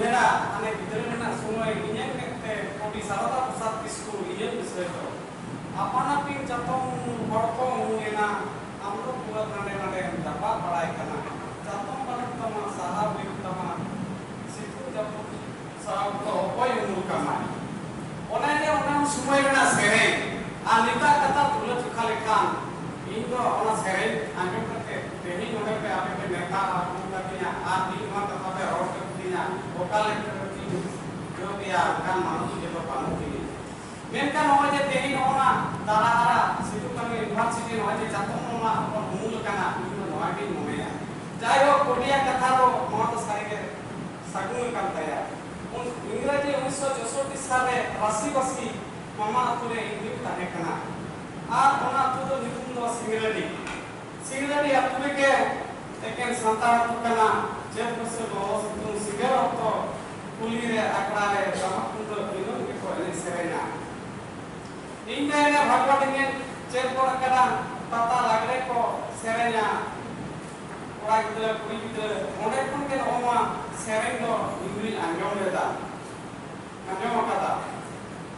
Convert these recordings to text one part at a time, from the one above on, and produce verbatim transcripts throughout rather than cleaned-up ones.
ᱢᱮᱱᱟ, ᱢᱟᱱᱮ ᱜᱤᱫᱽᱨᱟᱹ ᱨᱮᱱᱟᱜ ᱥᱚᱢᱚᱭ ᱤᱧᱟᱹᱜ ᱢᱮᱫ ᱛᱮ ᱠᱚᱵᱤ ᱥᱟᱨᱚᱫᱟ ᱯᱨᱚᱥᱟᱫᱽ ᱠᱤᱥᱠᱩ ᱤᱧᱟᱹᱜ ᱵᱤᱥᱚᱭ ᱫᱚ ᱟᱯᱟᱱ ᱟᱹᱯᱤᱱ ᱪᱟᱛᱚᱢ ᱦᱚᱲ ᱠᱚ ᱩᱢᱩᱞ ᱮᱱᱟ, ᱟᱢ ᱫᱚ ᱯᱩᱨᱟᱹ ᱦᱟᱸᱰᱮ ᱱᱟᱰᱮᱢ ᱡᱟᱯᱟᱜ ᱵᱟᱲᱟᱭ ᱠᱟᱱᱟ᱾ ᱪᱟᱛᱚᱢ ᱵᱟᱹᱱᱩᱜ ᱛᱟᱢᱟ, ᱥᱟᱦᱟᱣ ᱦᱩᱭᱩᱜ ᱛᱟᱢᱟ, ᱥᱤᱛᱩᱝ ᱡᱟᱹᱯᱩᱫ ᱥᱟᱶ ᱫᱚ ᱚᱠᱚᱭ ᱩᱢᱩᱞ ᱠᱟᱢᱟᱭ? ᱚᱱᱟ ᱜᱮ ᱚᱱᱟ ᱥᱚᱢᱚᱭ ᱨᱮᱱᱟᱜ ᱥᱮᱨᱮᱧ᱾ ᱟᱨ ᱱᱤᱛᱟᱜ ᱠᱟᱛᱷᱟ ᱛᱩᱞᱟᱹ ᱡᱚᱠᱷᱟ ᱞᱮᱠᱷᱟᱱ, ᱤᱧ ᱫᱚ ᱚᱱᱟ ᱥᱮᱨᱮᱧ ᱟᱸᱡᱚᱢ ᱠᱟᱛᱮ ᱛᱮᱦᱮᱧ ᱱᱚᱰᱮ ᱯᱮ ᱟᱯᱮ ᱯᱮ ᱱᱮᱣᱛᱟ ᱟᱹᱜᱩ ᱠᱟᱫᱤᱧᱟ ᱟᱨ ᱤᱧ ᱱᱚᱣᱟ ᱠᱟᱛᱷᱟ ᱯᱮ ᱨᱚᱲ ᱠᱟᱫᱤᱧᱟ, ᱚᱠᱟ ᱞᱮᱠᱟ ᱠᱟᱛᱮᱧ ᱵᱩᱡᱷᱟᱹᱣ ᱠᱮᱭᱟ, ᱚᱱᱠᱟᱱ ᱢᱟᱱᱚᱛ ᱜᱮ ᱫᱚ ᱵᱟᱹᱱᱩᱜ ᱛᱤᱧᱟ᱾ ᱢᱮᱱᱠᱷᱟᱱ ᱱᱚᱜᱼᱚᱭ ᱡᱮ ᱛᱮᱦᱮᱧ ᱱᱚᱜᱼᱚ ᱱᱟ ᱫᱟᱨᱟ ᱦᱟᱨᱟ ᱥᱤᱫᱩ ᱠᱟᱹᱱᱦᱩ ᱤᱭᱩᱱᱤᱵᱷᱟᱨᱥᱤᱴᱤ ᱱᱚᱜᱼᱚᱭ ᱡᱮ ᱪᱟᱛᱚᱢ ᱱᱚᱣᱟ ᱵᱚᱱ ᱩᱢᱩᱞ ᱟᱠᱟᱱᱟ, ᱤᱧ ᱫᱚ ᱱᱚᱣᱟ ᱜᱤᱧ ᱢᱚᱱᱮᱭᱟ᱾ ᱡᱟᱭᱦᱳᱠ, ᱠᱚᱰᱤᱭᱟ ᱠᱟᱛᱷᱟ ᱫᱚ ᱱᱚᱣᱟ ᱫᱚ ᱥᱟᱹᱨᱤᱜᱮ ᱥᱟᱹᱜᱩᱱ ᱟᱠᱟᱱ ᱛᱟᱭᱟ᱾ ᱩᱱ ᱤᱝᱨᱟᱡᱤ ᱩᱱᱤᱥᱥᱚ ᱪᱳᱥᱳᱴᱴᱤ ᱥᱟᱞ ᱨᱮ ᱨᱟᱥᱤᱵᱟᱥᱤ ᱢᱟᱢᱟ ᱟᱹᱛᱩ ᱨᱮ ᱤᱧ ᱦᱩᱧ ᱛᱟᱦᱮᱸ ᱠᱟᱱᱟ᱾ ᱟᱨ ᱚᱱᱟ ᱟᱹᱛᱩ ᱫᱚ ᱧᱩᱛᱩᱢ ᱫᱚ ᱥᱤᱝᱨᱟᱹᱰᱤ᱾ ᱥᱤᱝᱨᱟᱹᱰᱤ ᱟᱹᱛᱩ ᱨᱮᱜᱮ ᱮᱠᱮᱱ ᱥᱟᱱᱛᱟᱲ ᱟᱹᱛᱩ ᱠᱟᱱᱟ᱾ ᱪᱟᱹᱛ ᱵᱟᱹᱭᱥᱟᱹᱠᱷ ᱞᱚᱞᱚ ᱥᱤᱛᱩᱝ ᱥᱤᱸᱜᱟᱹᱲ ᱚᱠᱛᱚ ᱠᱩᱞᱦᱤ ᱨᱮ ᱟᱠᱷᱲᱟ ᱨᱮ ᱴᱟᱢᱟᱠ ᱛᱩᱢᱫᱟᱹᱜ ᱫᱤᱱᱟᱹᱢ ᱜᱮᱠᱚ ᱮᱱᱮᱡ ᱥᱮᱨᱮᱧᱟ᱾ ᱤᱧ ᱫᱚ ᱮᱱᱮᱡ ᱵᱷᱟᱜᱽᱣᱟᱴ ᱤᱧ ᱪᱮᱫ ᱜᱚᱫ ᱟᱠᱟᱫᱟ, ᱯᱟᱛᱟ ᱞᱟᱜᱽᱲᱮ ᱠᱚ ᱥᱮᱨᱮᱧᱟ᱾ ᱠᱚᱲᱟ ᱜᱤᱫᱽᱨᱟᱹ, ᱠᱩᱲᱤ ᱜᱤᱫᱽᱨᱟᱹ, ᱚᱸᱰᱮ ᱠᱷᱚᱱ ᱜᱮ ᱱᱚᱜᱼᱚ ᱱᱚᱣᱟ ᱥᱮᱨᱮᱧ ᱫᱚ ᱤᱧ ᱫᱩᱧ ᱟᱸᱡᱚᱢ ᱞᱮᱫᱟ, ᱟᱸᱡᱚᱢ ᱟᱠᱟᱫᱟ᱾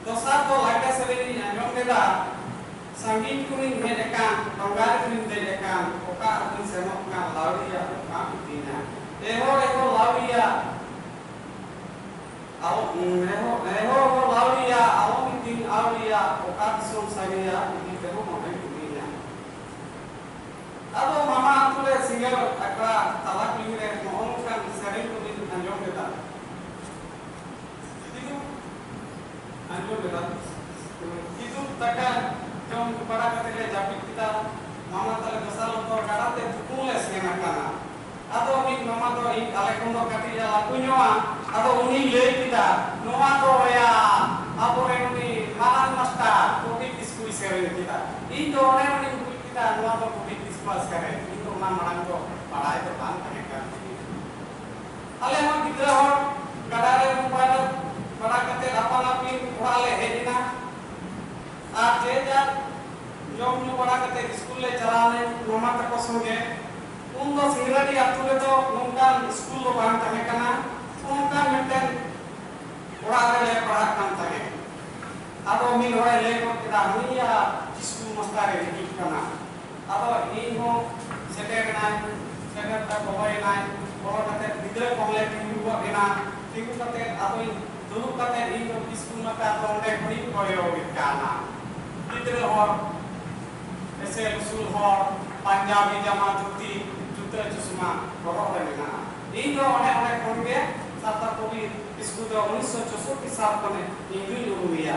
ᱫᱚᱥᱟᱨ ᱫᱚ ᱞᱟᱜᱽᱲᱮ ᱥᱮᱨᱮᱧ ᱤᱧ ᱟᱸᱡᱚᱢ ᱞᱮᱫᱟ, ᱥᱟᱺᱜᱤᱧ ᱠᱷᱚᱱᱤᱧ ᱦᱮᱡ ᱟᱠᱟᱱ, ᱰᱚᱸᱜᱟ ᱨᱮᱧ ᱫᱮᱡ ᱟᱠᱟᱱ, ᱚᱠᱟ ᱟᱹᱛᱩᱧ ᱥᱮᱱᱚᱜ ᱠᱟᱱ, ᱞᱟᱹᱣᱲᱤᱭᱟᱹ ᱚᱠᱟᱢ ᱤᱫᱤᱧᱟ᱾ ᱮᱦᱚ, ᱮᱦᱚ, ᱞᱟᱹᱣᱲᱤᱭᱟᱹ, ᱟᱞᱚ, ᱮᱦᱚ, ᱮᱦᱚ, ᱮᱦᱚ, ᱞᱟᱹᱣᱲᱤᱭᱟᱹ, ᱟᱞᱚᱢ ᱤᱫᱤᱧ ᱟᱹᱣᱲᱤᱭᱟᱹ, ᱚᱠᱟ ᱫᱤᱥᱚᱢ ᱥᱟᱸᱜᱮᱭᱟ, ᱤᱫᱤ ᱛᱮᱦᱚᱸ ᱚᱦᱚᱧ ᱤᱫᱤᱧᱟ᱾ ᱟᱫᱚ ᱢᱟᱢᱟ ᱟᱹᱛᱩ ᱨᱮ ᱥᱤᱸᱜᱟᱹᱲ ᱟᱠᱷᱲᱟ ᱛᱟᱞᱟ ᱠᱩᱞᱦᱤ ᱨᱮ ᱱᱚᱜᱼᱚ ᱱᱚᱝᱠᱟᱱ ᱥᱮᱨᱮᱧ ᱠᱚᱞᱤᱧ ᱟᱸᱡᱚᱢ ᱞᱮᱫᱟ᱾ ᱠᱤᱫᱩᱵ, ᱟᱸᱡᱚᱢ ᱞᱮᱫᱟ᱾ ᱠᱤᱫᱩᱵ ᱫᱟᱠᱟ ᱡᱚᱢ ᱵᱟᱲᱟ ᱠᱟᱛᱮ ᱞᱮ ᱡᱟᱹᱯᱤᱫ ᱠᱮᱫᱟ᱾ ᱢᱟᱢᱟ ᱛᱟᱞᱮ ᱫᱚᱥᱟᱨ ᱦᱤᱞᱳᱜ ᱫᱚ ᱜᱟᱰᱟ ᱛᱮ ᱛᱩᱯᱩᱱ ᱞᱮ ᱥᱮᱱ ᱟᱠᱟᱱᱟ᱾ ᱟᱫᱚ ᱢᱤᱫ ᱢᱟᱢᱟ ᱫᱚ ᱤᱧ ᱟᱞᱮ ᱠᱷᱚᱱ ᱫᱚ ᱠᱟᱹᱴᱤᱡ ᱮ ᱞᱟᱹᱴᱩ ᱧᱚᱜᱼᱟ᱾ ᱟᱫᱚ ᱩᱱᱤ ᱞᱟᱹᱭ ᱠᱮᱫᱟ, "ᱱᱚᱣᱟ ᱫᱚ ᱭᱟ ᱟᱵᱚᱨᱮᱱ ᱩᱱᱤ ᱢᱟᱨᱟᱝ ᱢᱟᱥᱴᱟᱨ ᱠᱚᱵᱤ ᱠᱤᱥᱠᱩᱭ ᱥᱮᱨᱮᱧ ᱠᱮᱫᱟ᱾" ᱤᱧ ᱫᱚ ᱚᱱᱮ ᱚᱸᱰᱮᱧ ᱵᱩᱡᱽ ᱠᱮᱫᱟ, ᱱᱚᱣᱟ ᱫᱚ ᱠᱚᱵᱤ ᱠᱤᱥᱠᱩᱣᱟᱜ ᱥᱮᱨᱮᱧ᱾ ᱤᱧ ᱫᱚ ᱚᱱᱟ ᱢᱟᱲᱟᱝ ᱫᱚ ᱵᱟᱲᱟᱭ ᱫᱚ ᱵᱟᱝ ᱛᱟᱦᱮᱸ ᱠᱟᱱ ᱛᱤᱧᱟ᱾ ᱟᱞᱮ ᱦᱚᱸ ᱜᱤᱫᱽᱨᱟᱹ ᱦᱚᱲ ᱜᱟᱰᱟ ᱨᱮ ᱩᱢ ᱯᱟᱭᱨᱟ ᱵᱟᱲᱟ ᱠᱟᱛᱮ ᱟᱯᱟᱱ ᱟᱹᱯᱤᱱ ᱚᱲᱟᱜ ᱞᱮ ᱦᱮᱡ ᱮᱱᱟ᱾ ᱟᱨ ᱡᱮ ᱡᱟᱨ ᱡᱚᱢ ᱧᱩ ᱵᱟᱲᱟ ᱠᱟᱛᱮ ᱥᱠᱩᱞ ᱞᱮ ᱪᱟᱞᱟᱣ ᱞᱮᱱ ᱢᱟᱢᱟ ᱛᱟᱠᱚ ᱥᱚᱸᱜᱮ᱾ ᱩᱱ ᱫᱚ ᱥᱤᱝᱨᱟᱹᱰᱤ ᱟᱹᱛᱩ ᱨᱮᱫᱚ ᱱᱚᱝᱠᱟᱱ ᱥᱠᱩᱞ ᱫᱚ ᱵᱟᱝ ᱛᱟᱦᱮᱸ ᱠᱟᱱᱟ᱾ ᱚᱱᱠᱟᱱ ᱟᱫᱚ ᱤᱧ ᱦᱚᱸ ᱥᱮᱴᱮᱨ ᱮᱱᱟᱭ, ᱥᱮᱴᱮᱨ ᱛᱮ ᱵᱚᱞᱚᱭᱮᱱᱟᱭ, ᱵᱚᱞᱚ ᱠᱟᱛᱮ ᱜᱤᱫᱽᱨᱟᱹ ᱠᱚᱦᱚᱸ ᱞᱮ ᱛᱤᱸᱜᱩ ᱜᱚᱫ ᱮᱱᱟ᱾ ᱛᱤᱸᱜᱩ ᱠᱟᱛᱮ ᱟᱫᱚᱧ ᱫᱩᱲᱩᱵ ᱠᱟᱛᱮ ᱤᱧ ᱫᱚ ᱠᱤᱥᱠᱩ ᱢᱟᱪᱟ ᱫᱚ ᱚᱸᱰᱮ ᱠᱷᱚᱱᱤᱧ ᱠᱚᱭᱚᱜᱮᱫ ᱠᱟᱱᱟ᱾ ᱜᱤᱫᱽᱨᱟᱹ ᱦᱚᱲ, ᱮᱥᱮᱞ ᱩᱥᱩᱞ ᱦᱚᱲ, ᱯᱟᱧᱡᱟᱵᱤ ᱡᱟᱢᱟ ᱫᱷᱩᱛᱤ, ᱡᱩᱛᱟᱹ ᱪᱚᱥᱢᱟ ᱦᱚᱨᱚᱜ ᱨᱮ ᱢᱮᱱᱟᱜᱼᱟ᱾ ᱤᱧ ᱫᱚ ᱚᱸᱰᱮ, ᱚᱸᱰᱮ ᱠᱷᱚᱱ ᱜᱮ ᱥᱟᱱᱛᱟᱲ ᱠᱚᱵᱤ ᱠᱤᱥᱠᱩ ᱫᱚ ᱩᱱᱤᱥᱥᱚ ᱪᱳᱥᱳᱴᱴᱤ ᱥᱟᱞ ᱠᱷᱚᱱᱮ ᱤᱧ ᱫᱩᱧ ᱩᱨᱩᱢᱮᱭᱟ᱾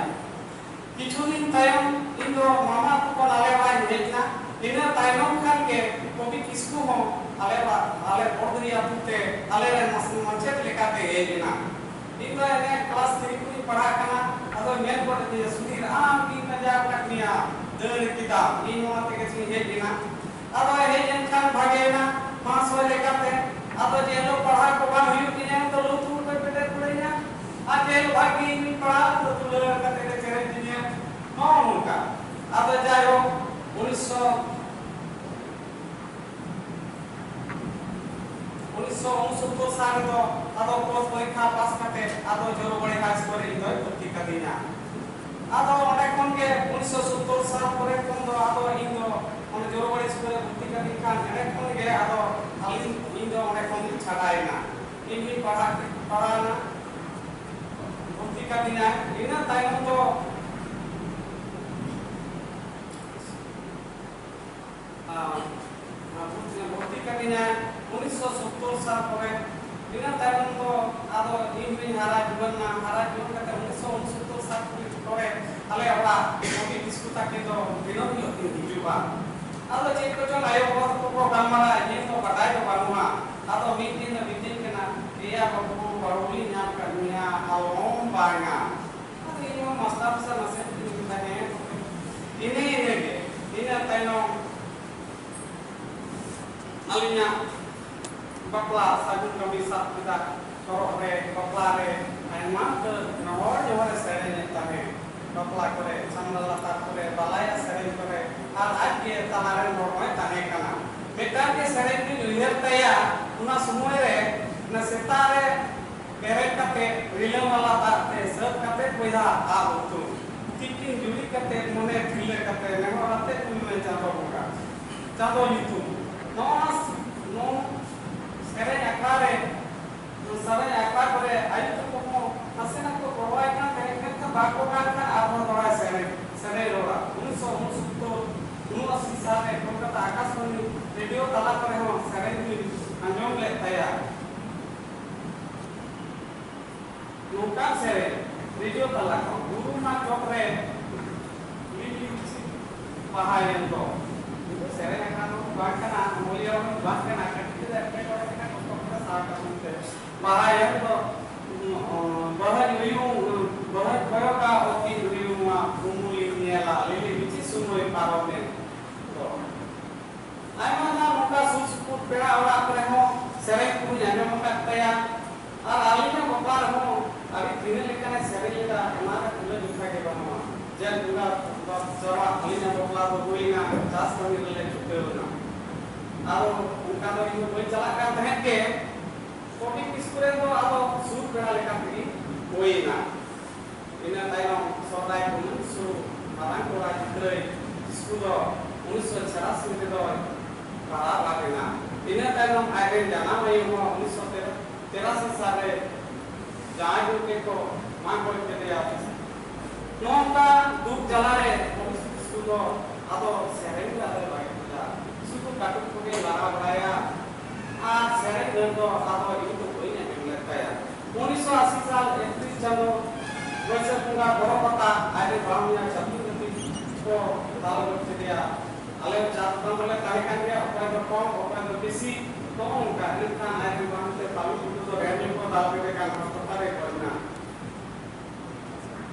ᱠᱤᱪᱷᱩ ᱫᱤᱱ ᱛᱟᱭᱚᱢ ᱤᱧ ᱫᱚ ᱢᱟᱢᱟ ᱟᱹᱛᱩ ᱠᱷᱚᱱ ᱟᱞᱮ ᱚᱲᱟᱜ ᱤᱧ ᱦᱮᱡ ᱮᱱᱟ᱾ ᱤᱱᱟᱹ ᱛᱟᱭᱱᱚᱢ ᱠᱷᱟᱱ ᱜᱮ ᱠᱚᱵᱤ ᱠᱤᱥᱠᱩ ᱦᱚᱸ ᱟᱞᱮ ᱚᱲᱟᱜ, ᱟᱞᱮ ᱵᱚᱲᱫᱤᱭᱟ ᱟᱹᱛᱩ ᱛᱮ ᱟᱞᱮ ᱨᱮᱱ ᱢᱟᱥ-, ᱢᱟᱪᱮᱫ ᱞᱮᱠᱟᱛᱮ ᱦᱮᱡ ᱮᱱᱟ᱾ ᱤᱧ ᱫᱚ ᱮᱱᱮ ᱠᱞᱟᱥ ᱛᱷᱨᱤ ᱠᱷᱚᱱᱤᱧ ᱯᱟᱲᱦᱟᱜ ᱠᱟᱱᱟ᱾ ᱟᱫᱚ ᱢᱮᱱ ᱜᱚᱫ ᱟᱹᱫᱤᱧᱟ, "ᱥᱩᱫᱷᱤᱨ, ᱟᱢ ᱜᱤᱧ ᱯᱟᱸᱡᱟ ᱟᱠᱟᱫ ᱢᱮᱭᱟ, ᱫᱟᱹᱲ ᱠᱮᱫᱟᱢ, ᱤᱧ ᱱᱚᱣᱟ ᱛᱮᱜᱮ ᱥᱮᱧ ᱦᱮᱡ ᱮᱱᱟ᱾" ᱟᱫᱚ ᱦᱮᱡ ᱮᱱ ᱠᱷᱟᱱ ᱵᱷᱟᱜᱮᱭᱮᱱᱟ, ᱢᱟᱦᱟᱥᱚᱭ ᱞᱮᱠᱟᱛᱮ᱾ ᱟᱫᱚ ᱡᱮ ᱦᱤᱞᱳᱜ ᱯᱟᱲᱦᱟᱣ ᱠᱚ ᱵᱟᱝ ᱦᱩᱭᱩᱜ ᱛᱤᱧᱟ, ᱛᱚ ᱞᱩᱛᱩᱨ ᱠᱚᱭ ᱯᱮᱴᱮᱨ ᱠᱩᱲᱟᱹᱧᱟ᱾ ᱟᱨ ᱡᱮ ᱦᱤᱞᱳᱜ ᱵᱷᱟᱜᱮ ᱤᱧ ᱯᱟᱲᱦᱟᱣ, ᱛᱚ ᱫᱩᱞᱟᱹᱲ ᱠᱟᱛᱮ ᱞᱮ ᱪᱮᱨᱮᱡ ᱤᱧᱟ᱾ ᱱᱚᱜᱼᱚ ᱱᱚᱝᱠᱟ᱾ ᱟᱫᱚ ᱡᱟᱭᱦᱳᱠ, ᱩᱱᱤᱥᱥᱚ, ᱩᱱᱤᱥᱥᱚ ᱩᱱᱥᱚᱛᱛᱚᱨ ᱥᱟᱞ ᱨᱮᱫᱚ ᱟᱫᱚ ᱠᱳᱥ ᱯᱚᱨᱤᱠᱠᱷᱟ ᱯᱟᱥ ᱠᱟᱛᱮ ᱟᱫᱚ ᱡᱳᱨᱵᱟᱲᱤ ᱦᱟᱭ ᱥᱠᱩᱞ ᱨᱮ ᱤᱧ ᱫᱚᱭ ᱵᱷᱚᱨᱛᱤ ᱠᱟᱫᱤᱧᱟ᱾ ᱟᱫᱚ ᱚᱸᱰᱮ ᱠᱷᱚᱱ ᱜᱮ ᱩᱱᱤᱥᱥᱚ ᱥᱚᱛᱛᱚᱨ ᱥᱟᱞ ᱯᱚᱨᱮ ᱠᱷᱚᱱ ᱫᱚ ᱟᱫᱚ ᱤᱧ ᱫᱚ ᱚᱸᱰᱮ ᱡᱳᱨᱵᱟᱲᱤ ᱥᱠᱩᱞ ᱨᱮ ᱵᱷᱚᱨᱛᱤ ᱠᱟᱫᱤᱧ ᱠᱷᱟᱱ, ᱮᱸᱰᱮ ᱠᱷᱚᱱ ᱜᱮ ᱟᱫᱚ ᱟᱹᱞᱤᱧ, ᱤᱧ ᱫᱚ ᱚᱸᱰᱮ ᱠᱷᱚᱱ ᱞᱤᱧ ᱪᱷᱟᱰᱟᱭᱮᱱᱟ᱾ ᱤᱧ ᱞᱤᱧ ᱯᱟᱲᱦᱟᱜ, ᱯᱟᱲᱦᱟᱣᱱᱟ, ᱵᱷᱚᱨᱛᱤ ᱠᱟᱫᱤᱧᱟ᱾ ᱤᱱᱟᱹ ᱛᱟᱭᱚᱢ ᱫᱚ ᱟᱨ ᱵᱷᱚᱨᱛᱤ, ᱵᱷᱚᱨᱛᱤ ᱠᱟᱫᱤᱧᱟᱭ ᱩᱱᱤᱥᱥᱚ ᱥᱚᱛᱛᱚᱨ ᱥᱟᱞ ᱠᱚᱨᱮ᱾ ᱤᱱᱟᱹ ᱛᱟᱭᱚᱢ ᱫᱚ ᱟᱫᱚ ᱤᱧ ᱦᱚᱸᱧ ᱦᱟᱨᱟ ᱡᱩᱣᱟᱹᱱ ᱮᱱᱟ᱾ ᱦᱟᱨᱟ ᱡᱩᱣᱟᱹᱱ ᱠᱟᱛᱮ ᱩᱱᱤᱥᱥᱚ ᱩᱱᱥᱚᱛᱛᱚᱨ ᱥᱟᱞ ᱠᱚᱨᱮ ᱟᱞᱮ ᱚᱲᱟᱜ ᱠᱚᱵᱤ ᱠᱤᱥᱠᱩ ᱛᱟᱹᱠᱤᱱ ᱫᱚ ᱫᱤᱱᱟᱹᱢ ᱦᱤᱞᱳᱜ ᱠᱤᱱ ᱦᱤᱡᱩᱜᱼᱟ᱾ ᱟᱫᱚ ᱪᱮᱫ ᱠᱚᱪᱚᱝ ᱟᱭᱳ ᱵᱟᱵᱟ ᱛᱟᱠᱚ ᱠᱚ ᱜᱟᱞᱢᱟᱨᱟᱣᱟ, ᱤᱧ ᱫᱚ ᱵᱟᱰᱟᱭ ᱫᱚ ᱵᱟᱹᱱᱩᱜᱼᱟ᱾ ᱟᱫᱚ ᱢᱤᱫ ᱫᱤᱱ ᱫᱚ ᱢᱤᱛᱟᱹᱧ ᱠᱟᱱᱟ, "ᱮᱭᱟ ᱵᱟᱹᱵᱩ, ᱵᱟᱹᱦᱩ ᱞᱤᱧ ᱧᱟᱢ ᱠᱟᱫ ᱢᱮᱭᱟ, ᱟᱞᱚᱢ ᱵᱟᱝᱟ᱾" ᱟᱫᱚ ᱤᱧ ᱦᱚᱸ ᱢᱟᱥᱴᱟᱨ ᱥᱟᱞᱟᱜ ᱱᱟᱥᱮ ᱤᱧ ᱢᱮᱛᱟᱭ ᱦᱮᱸ᱾ ᱤᱱᱟᱹ, ᱤᱱᱟᱹᱜᱮ᱾ ᱤᱱᱟᱹ ᱛᱟᱭᱱᱚᱢ ᱟᱹᱞᱤᱧᱟᱜ ᱵᱟᱯᱞᱟ ᱥᱟᱹᱜᱩᱱ ᱠᱟᱹᱢᱤ ᱥᱟᱵ ᱠᱮᱫᱟ᱾ ᱦᱚᱨᱚᱜ ᱨᱮ, ᱵᱟᱯᱞᱟ ᱨᱮ ᱟᱭᱢᱟ ᱩᱛᱟᱹᱨ ᱱᱚᱦᱚᱨ ᱡᱚᱦᱚᱨ ᱮ ᱥᱮᱨᱮᱧᱮᱫ ᱛᱟᱦᱮᱸᱫ᱾ ᱵᱟᱯᱞᱟ ᱠᱚᱨᱮ, ᱪᱷᱟᱢᱰᱟ ᱞᱟᱛᱟᱨ ᱠᱚᱨᱮ, ᱵᱟᱞᱟᱭᱟ ᱥᱮᱨᱮᱧ ᱠᱚᱨᱮ, ᱟᱨ ᱟᱡ ᱜᱮ ᱛᱟᱞᱟ ᱨᱮᱱ ᱦᱚᱲ ᱦᱚᱸᱭ ᱛᱟᱦᱮᱸ ᱠᱟᱱᱟ᱾ ᱢᱤᱫᱴᱟᱝ ᱜᱮ ᱥᱮᱨᱮᱧ ᱫᱩᱧ ᱩᱭᱦᱟᱹᱨ ᱛᱟᱭᱟ, ᱚᱱᱟ ᱥᱚᱢᱚᱭ ᱨᱮ ᱚᱱᱟ ᱥᱮᱛᱟ ᱨᱮ ᱵᱮᱨᱮᱫ ᱠᱟᱛᱮ ᱨᱤᱞᱟᱹᱢᱟᱞᱟ ᱫᱟᱜ ᱛᱮ ᱥᱟᱹᱛ ᱠᱟᱛᱮ ᱵᱚᱭᱦᱟ ᱟᱜ ᱩᱛᱩ᱾ ᱛᱤᱠᱤᱱ ᱡᱩᱨᱤ ᱠᱟᱛᱮ ᱢᱚᱱᱮ ᱛᱤᱨᱞᱟᱹ ᱠᱟᱛᱮ ᱱᱮᱦᱚᱨ ᱟᱛᱮ ᱩᱭᱩᱨ ᱢᱮ ᱪᱟᱸᱫᱚ ᱵᱚᱸᱜᱟ᱾ ᱪᱟᱸᱫᱚ ᱧᱩᱛᱩᱢ᱾ ᱱᱚᱣᱟ, ᱱᱚᱣᱟ ᱥᱮᱨᱮᱧ ᱟᱠᱷᱲᱟ ᱨᱮ, ᱥᱮᱨᱮᱧ ᱟᱠᱷᱲᱟ ᱠᱚᱨᱮ ᱟᱭᱳ ᱛᱟᱠᱚ ᱦᱚᱸ ᱱᱟᱥᱮᱱᱟᱜ ᱠᱚ ᱜᱚᱲᱚᱣᱟᱭ ᱠᱟᱱ ᱛᱟᱦᱮᱸᱫ, ᱢᱮᱱᱠᱷᱟᱱ ᱵᱟᱠᱚ ᱜᱟᱱ ᱠᱷᱟᱱ ᱟᱨᱦᱚᱸ ᱫᱚᱦᱲᱟᱭ ᱥᱮᱨᱮᱧ, ᱥᱮᱨᱮᱧ ᱨᱚᱲᱟ᱾ ᱩᱱᱤᱥᱥᱚ ᱩᱱᱥᱚᱛᱛᱚᱨ, ᱩᱱᱚᱟᱥᱤ ᱥᱟᱞ ᱨᱮ ᱠᱳᱞᱠᱟᱛᱟ ᱟᱠᱟᱥᱵᱟᱬᱤ ᱨᱮᱰᱤᱭᱳ ᱛᱟᱞᱟ ᱠᱚᱨᱮ ᱦᱚᱸ ᱥᱮᱨᱮᱧ ᱫᱚᱧ ᱟᱸᱡᱚᱢ ᱞᱮᱫ ᱛᱟᱭᱟ᱾ ᱱᱚᱝᱠᱟᱱ ᱥᱮᱨᱮᱧ, ᱨᱮᱰᱤᱭᱳ ᱛᱟᱞᱟ ᱠᱷᱚᱱ, ᱵᱩᱨᱩ ᱨᱮᱱᱟᱜ ᱪᱚᱴ ᱨᱮ ᱞᱤᱞᱤ ᱵᱤᱪᱷᱤ ᱵᱟᱦᱟᱭᱮᱱ ᱫᱚ᱾ ᱱᱤᱛᱚᱜ ᱥᱮᱨᱮᱧ ᱟᱠᱟᱱ ᱫᱚ ᱵᱟᱝ ᱠᱟᱱᱟ, ᱚᱱᱚᱞᱤᱭᱟᱹ ᱦᱚᱸ ᱵᱟᱝ ᱠᱟᱱᱟ, ᱠᱟᱹᱴᱤᱡ ᱨᱮ ᱮᱴᱠᱮᱴᱚᱬᱮ ᱠᱟᱱᱟ, ᱠᱚᱥᱴᱚ ᱠᱟᱛᱮ ᱥᱟᱦᱟ ᱠᱟᱜ ᱢᱮᱱᱛᱮ᱾ ᱵᱟᱦᱟᱭᱮᱱ ᱫᱚ, ᱩᱸ, ᱵᱟᱦᱟᱧ ᱩᱭᱩᱝ, ᱵᱟᱦᱟᱧ ᱠᱚᱭᱚᱜᱟ ᱚᱛᱤᱧ ᱩᱭᱩᱝᱟ, ᱩᱢᱩᱞᱤᱧ ᱧᱮᱞᱟ, ᱞᱤᱞᱤ ᱵᱤᱪᱷᱤ ᱥᱚᱢᱚᱭ ᱯᱟᱨᱚᱢᱮᱱ ᱫᱚ᱾ ᱟᱭᱢᱟ ᱫᱷᱟᱣ ᱱᱚᱝᱠᱟ ᱥᱩᱨ ᱥᱩᱯᱩᱨ ᱯᱮᱲᱟ ᱚᱲᱟᱜ ᱠᱚᱨᱮ ᱦᱚᱸ ᱥᱮᱨᱮᱧ ᱠᱚᱧ ᱟᱸᱡᱚᱢ ᱟᱠᱟᱫ ᱛᱟᱭᱟ᱾ ᱟᱨ ᱟᱹᱞᱤᱧᱟᱜ ᱵᱟᱯᱞᱟ ᱨᱮᱦᱚᱸ ᱟᱹᱰᱤ ᱛᱤᱱᱟᱹᱜ ᱞᱮᱠᱟᱱᱮ ᱥᱮᱨᱮᱧ ᱞᱮᱫᱟ, ᱚᱱᱟ ᱨᱮ ᱛᱩᱞᱟᱹ ᱡᱚᱠᱷᱟ ᱜᱮ ᱵᱟᱹᱱᱩᱜᱼᱟ᱾ ᱡᱮ ᱵᱚᱸᱜᱟ ᱵᱟᱯ-, ᱪᱟᱞᱟᱜ, ᱟᱹᱞᱤᱧᱟᱜ ᱵᱟᱯᱞᱟ ᱫᱚ ᱦᱩᱭᱱᱟ, ᱪᱟᱥ ᱠᱟᱹᱢᱤ ᱨᱮᱞᱮ ᱪᱷᱩᱴᱟᱹᱣ ᱮᱱᱟ᱾ ᱟᱫᱚ ᱚᱱᱠᱟ ᱫᱚ ᱤᱧ ᱫᱚ ᱵᱟᱹᱧ ᱪᱟᱞᱟᱜ ᱠᱟᱱ ᱛᱟᱦᱮᱸᱫ ᱜᱮ, ᱠᱚᱵᱤ ᱠᱤᱥᱠᱩ ᱨᱮᱱ ᱫᱚ ᱟᱫᱚ ᱥᱩᱨ ᱯᱮᱲᱟ ᱞᱮᱠᱟ ᱛᱮᱜᱮ ᱦᱩᱭ ᱮᱱᱟ᱾ ᱤᱱᱟᱹ ᱛᱟᱭᱱᱚᱢ ᱥᱚᱦᱨᱟᱭ ᱠᱚ ᱩᱱᱤᱥᱥᱚ ᱢᱟᱨᱟᱝ ᱠᱚᱲᱟ ᱜᱤᱫᱽᱨᱟᱹ ᱥᱠᱩᱞ ᱫᱚ ᱩᱱᱤᱥᱥᱚ ᱪᱷᱤᱭᱟᱥᱤ ᱨᱮᱫᱚᱭ ᱯᱟᱲᱦᱟᱣ ᱟᱠᱟᱫ ᱮᱱᱟ᱾ ᱤᱱᱟᱹ ᱛᱟᱭᱱᱚᱢ ᱟᱡ ᱨᱮᱱ ᱡᱟᱱᱟᱢ ᱟᱭᱳ ᱦᱚᱸ ᱩᱱᱤᱥᱥᱚ ᱛᱤᱨᱟᱥᱤ ᱥᱟᱞ ᱨᱮ ᱡᱟᱶᱟᱭ ᱜᱚᱢᱠᱮ ᱠᱚ ᱢᱟᱜ ᱜᱚᱡ ᱠᱮᱫᱮᱭᱟ᱾ ᱱᱚᱝᱠᱟ ᱫᱩᱠ ᱡᱟᱞᱟ ᱨᱮ ᱩᱱᱤᱥᱥᱚ ᱥᱠᱩᱞ ᱫᱚ ᱟᱫᱚ ᱥᱮᱨᱮᱧ ᱫᱚ ᱟᱫᱚ ᱵᱟᱭ ᱠᱩᱞᱟ, ᱥᱩᱫᱷᱩ ᱠᱟᱹᱴᱩᱵ ᱠᱚᱜᱮ ᱞᱟᱲᱟ ᱵᱟᱲᱟᱭᱟ᱾ ᱟᱨ ᱥᱮᱨᱮᱧ ᱫᱚ ᱟᱫᱚ ᱤᱧ ᱫᱚ ᱵᱟᱹᱧ ᱟᱸᱡᱚᱢ ᱞᱮᱫ ᱛᱟᱭᱟ᱾ ᱩᱱᱤᱥᱥᱚ ᱟᱥᱤ ᱥᱟᱞ ᱮᱯᱨᱤᱞ ᱪᱟᱸᱫᱚ ᱵᱟᱹᱭᱥᱟᱹᱠᱷ ᱵᱚᱸᱜᱟ ᱵᱚᱨᱚ ᱯᱟᱛᱟ ᱟᱡ ᱨᱮᱱ ᱵᱟᱝ ᱦᱩᱭᱟ ᱪᱟᱹᱛᱩᱨ ᱜᱟᱛᱮ ᱠᱚ ᱫᱟᱞ ᱜᱚᱡ ᱠᱮᱫᱮᱭᱟ᱾ ᱟᱞᱮ ᱪᱟᱥ ᱵᱟᱝ ᱞᱮ ᱛᱟᱦᱮᱸ ᱠᱟᱱ ᱜᱮᱭᱟ, ᱚᱠᱚᱭ ᱫᱚ ᱠᱚᱢ, ᱚᱠᱚᱭ ᱫᱚ ᱵᱮᱥᱤ, ᱱᱚᱜᱼᱚ ᱱᱚᱝᱠᱟ᱾ ᱢᱮᱱᱠᱷᱟᱱ ᱟᱡ ᱨᱮᱱ ᱵᱟᱝ ᱛᱮ ᱛᱟᱹᱞᱩ ᱴᱩᱰᱩ ᱫᱚ ᱰᱷᱮᱨ ᱧᱚᱜ ᱠᱚ ᱫᱟᱞ ᱠᱮᱫᱮ ᱠᱟᱱ ᱦᱟᱥᱯᱟᱛᱟᱞ ᱨᱮ ᱜᱚᱡ ᱮᱱᱟ᱾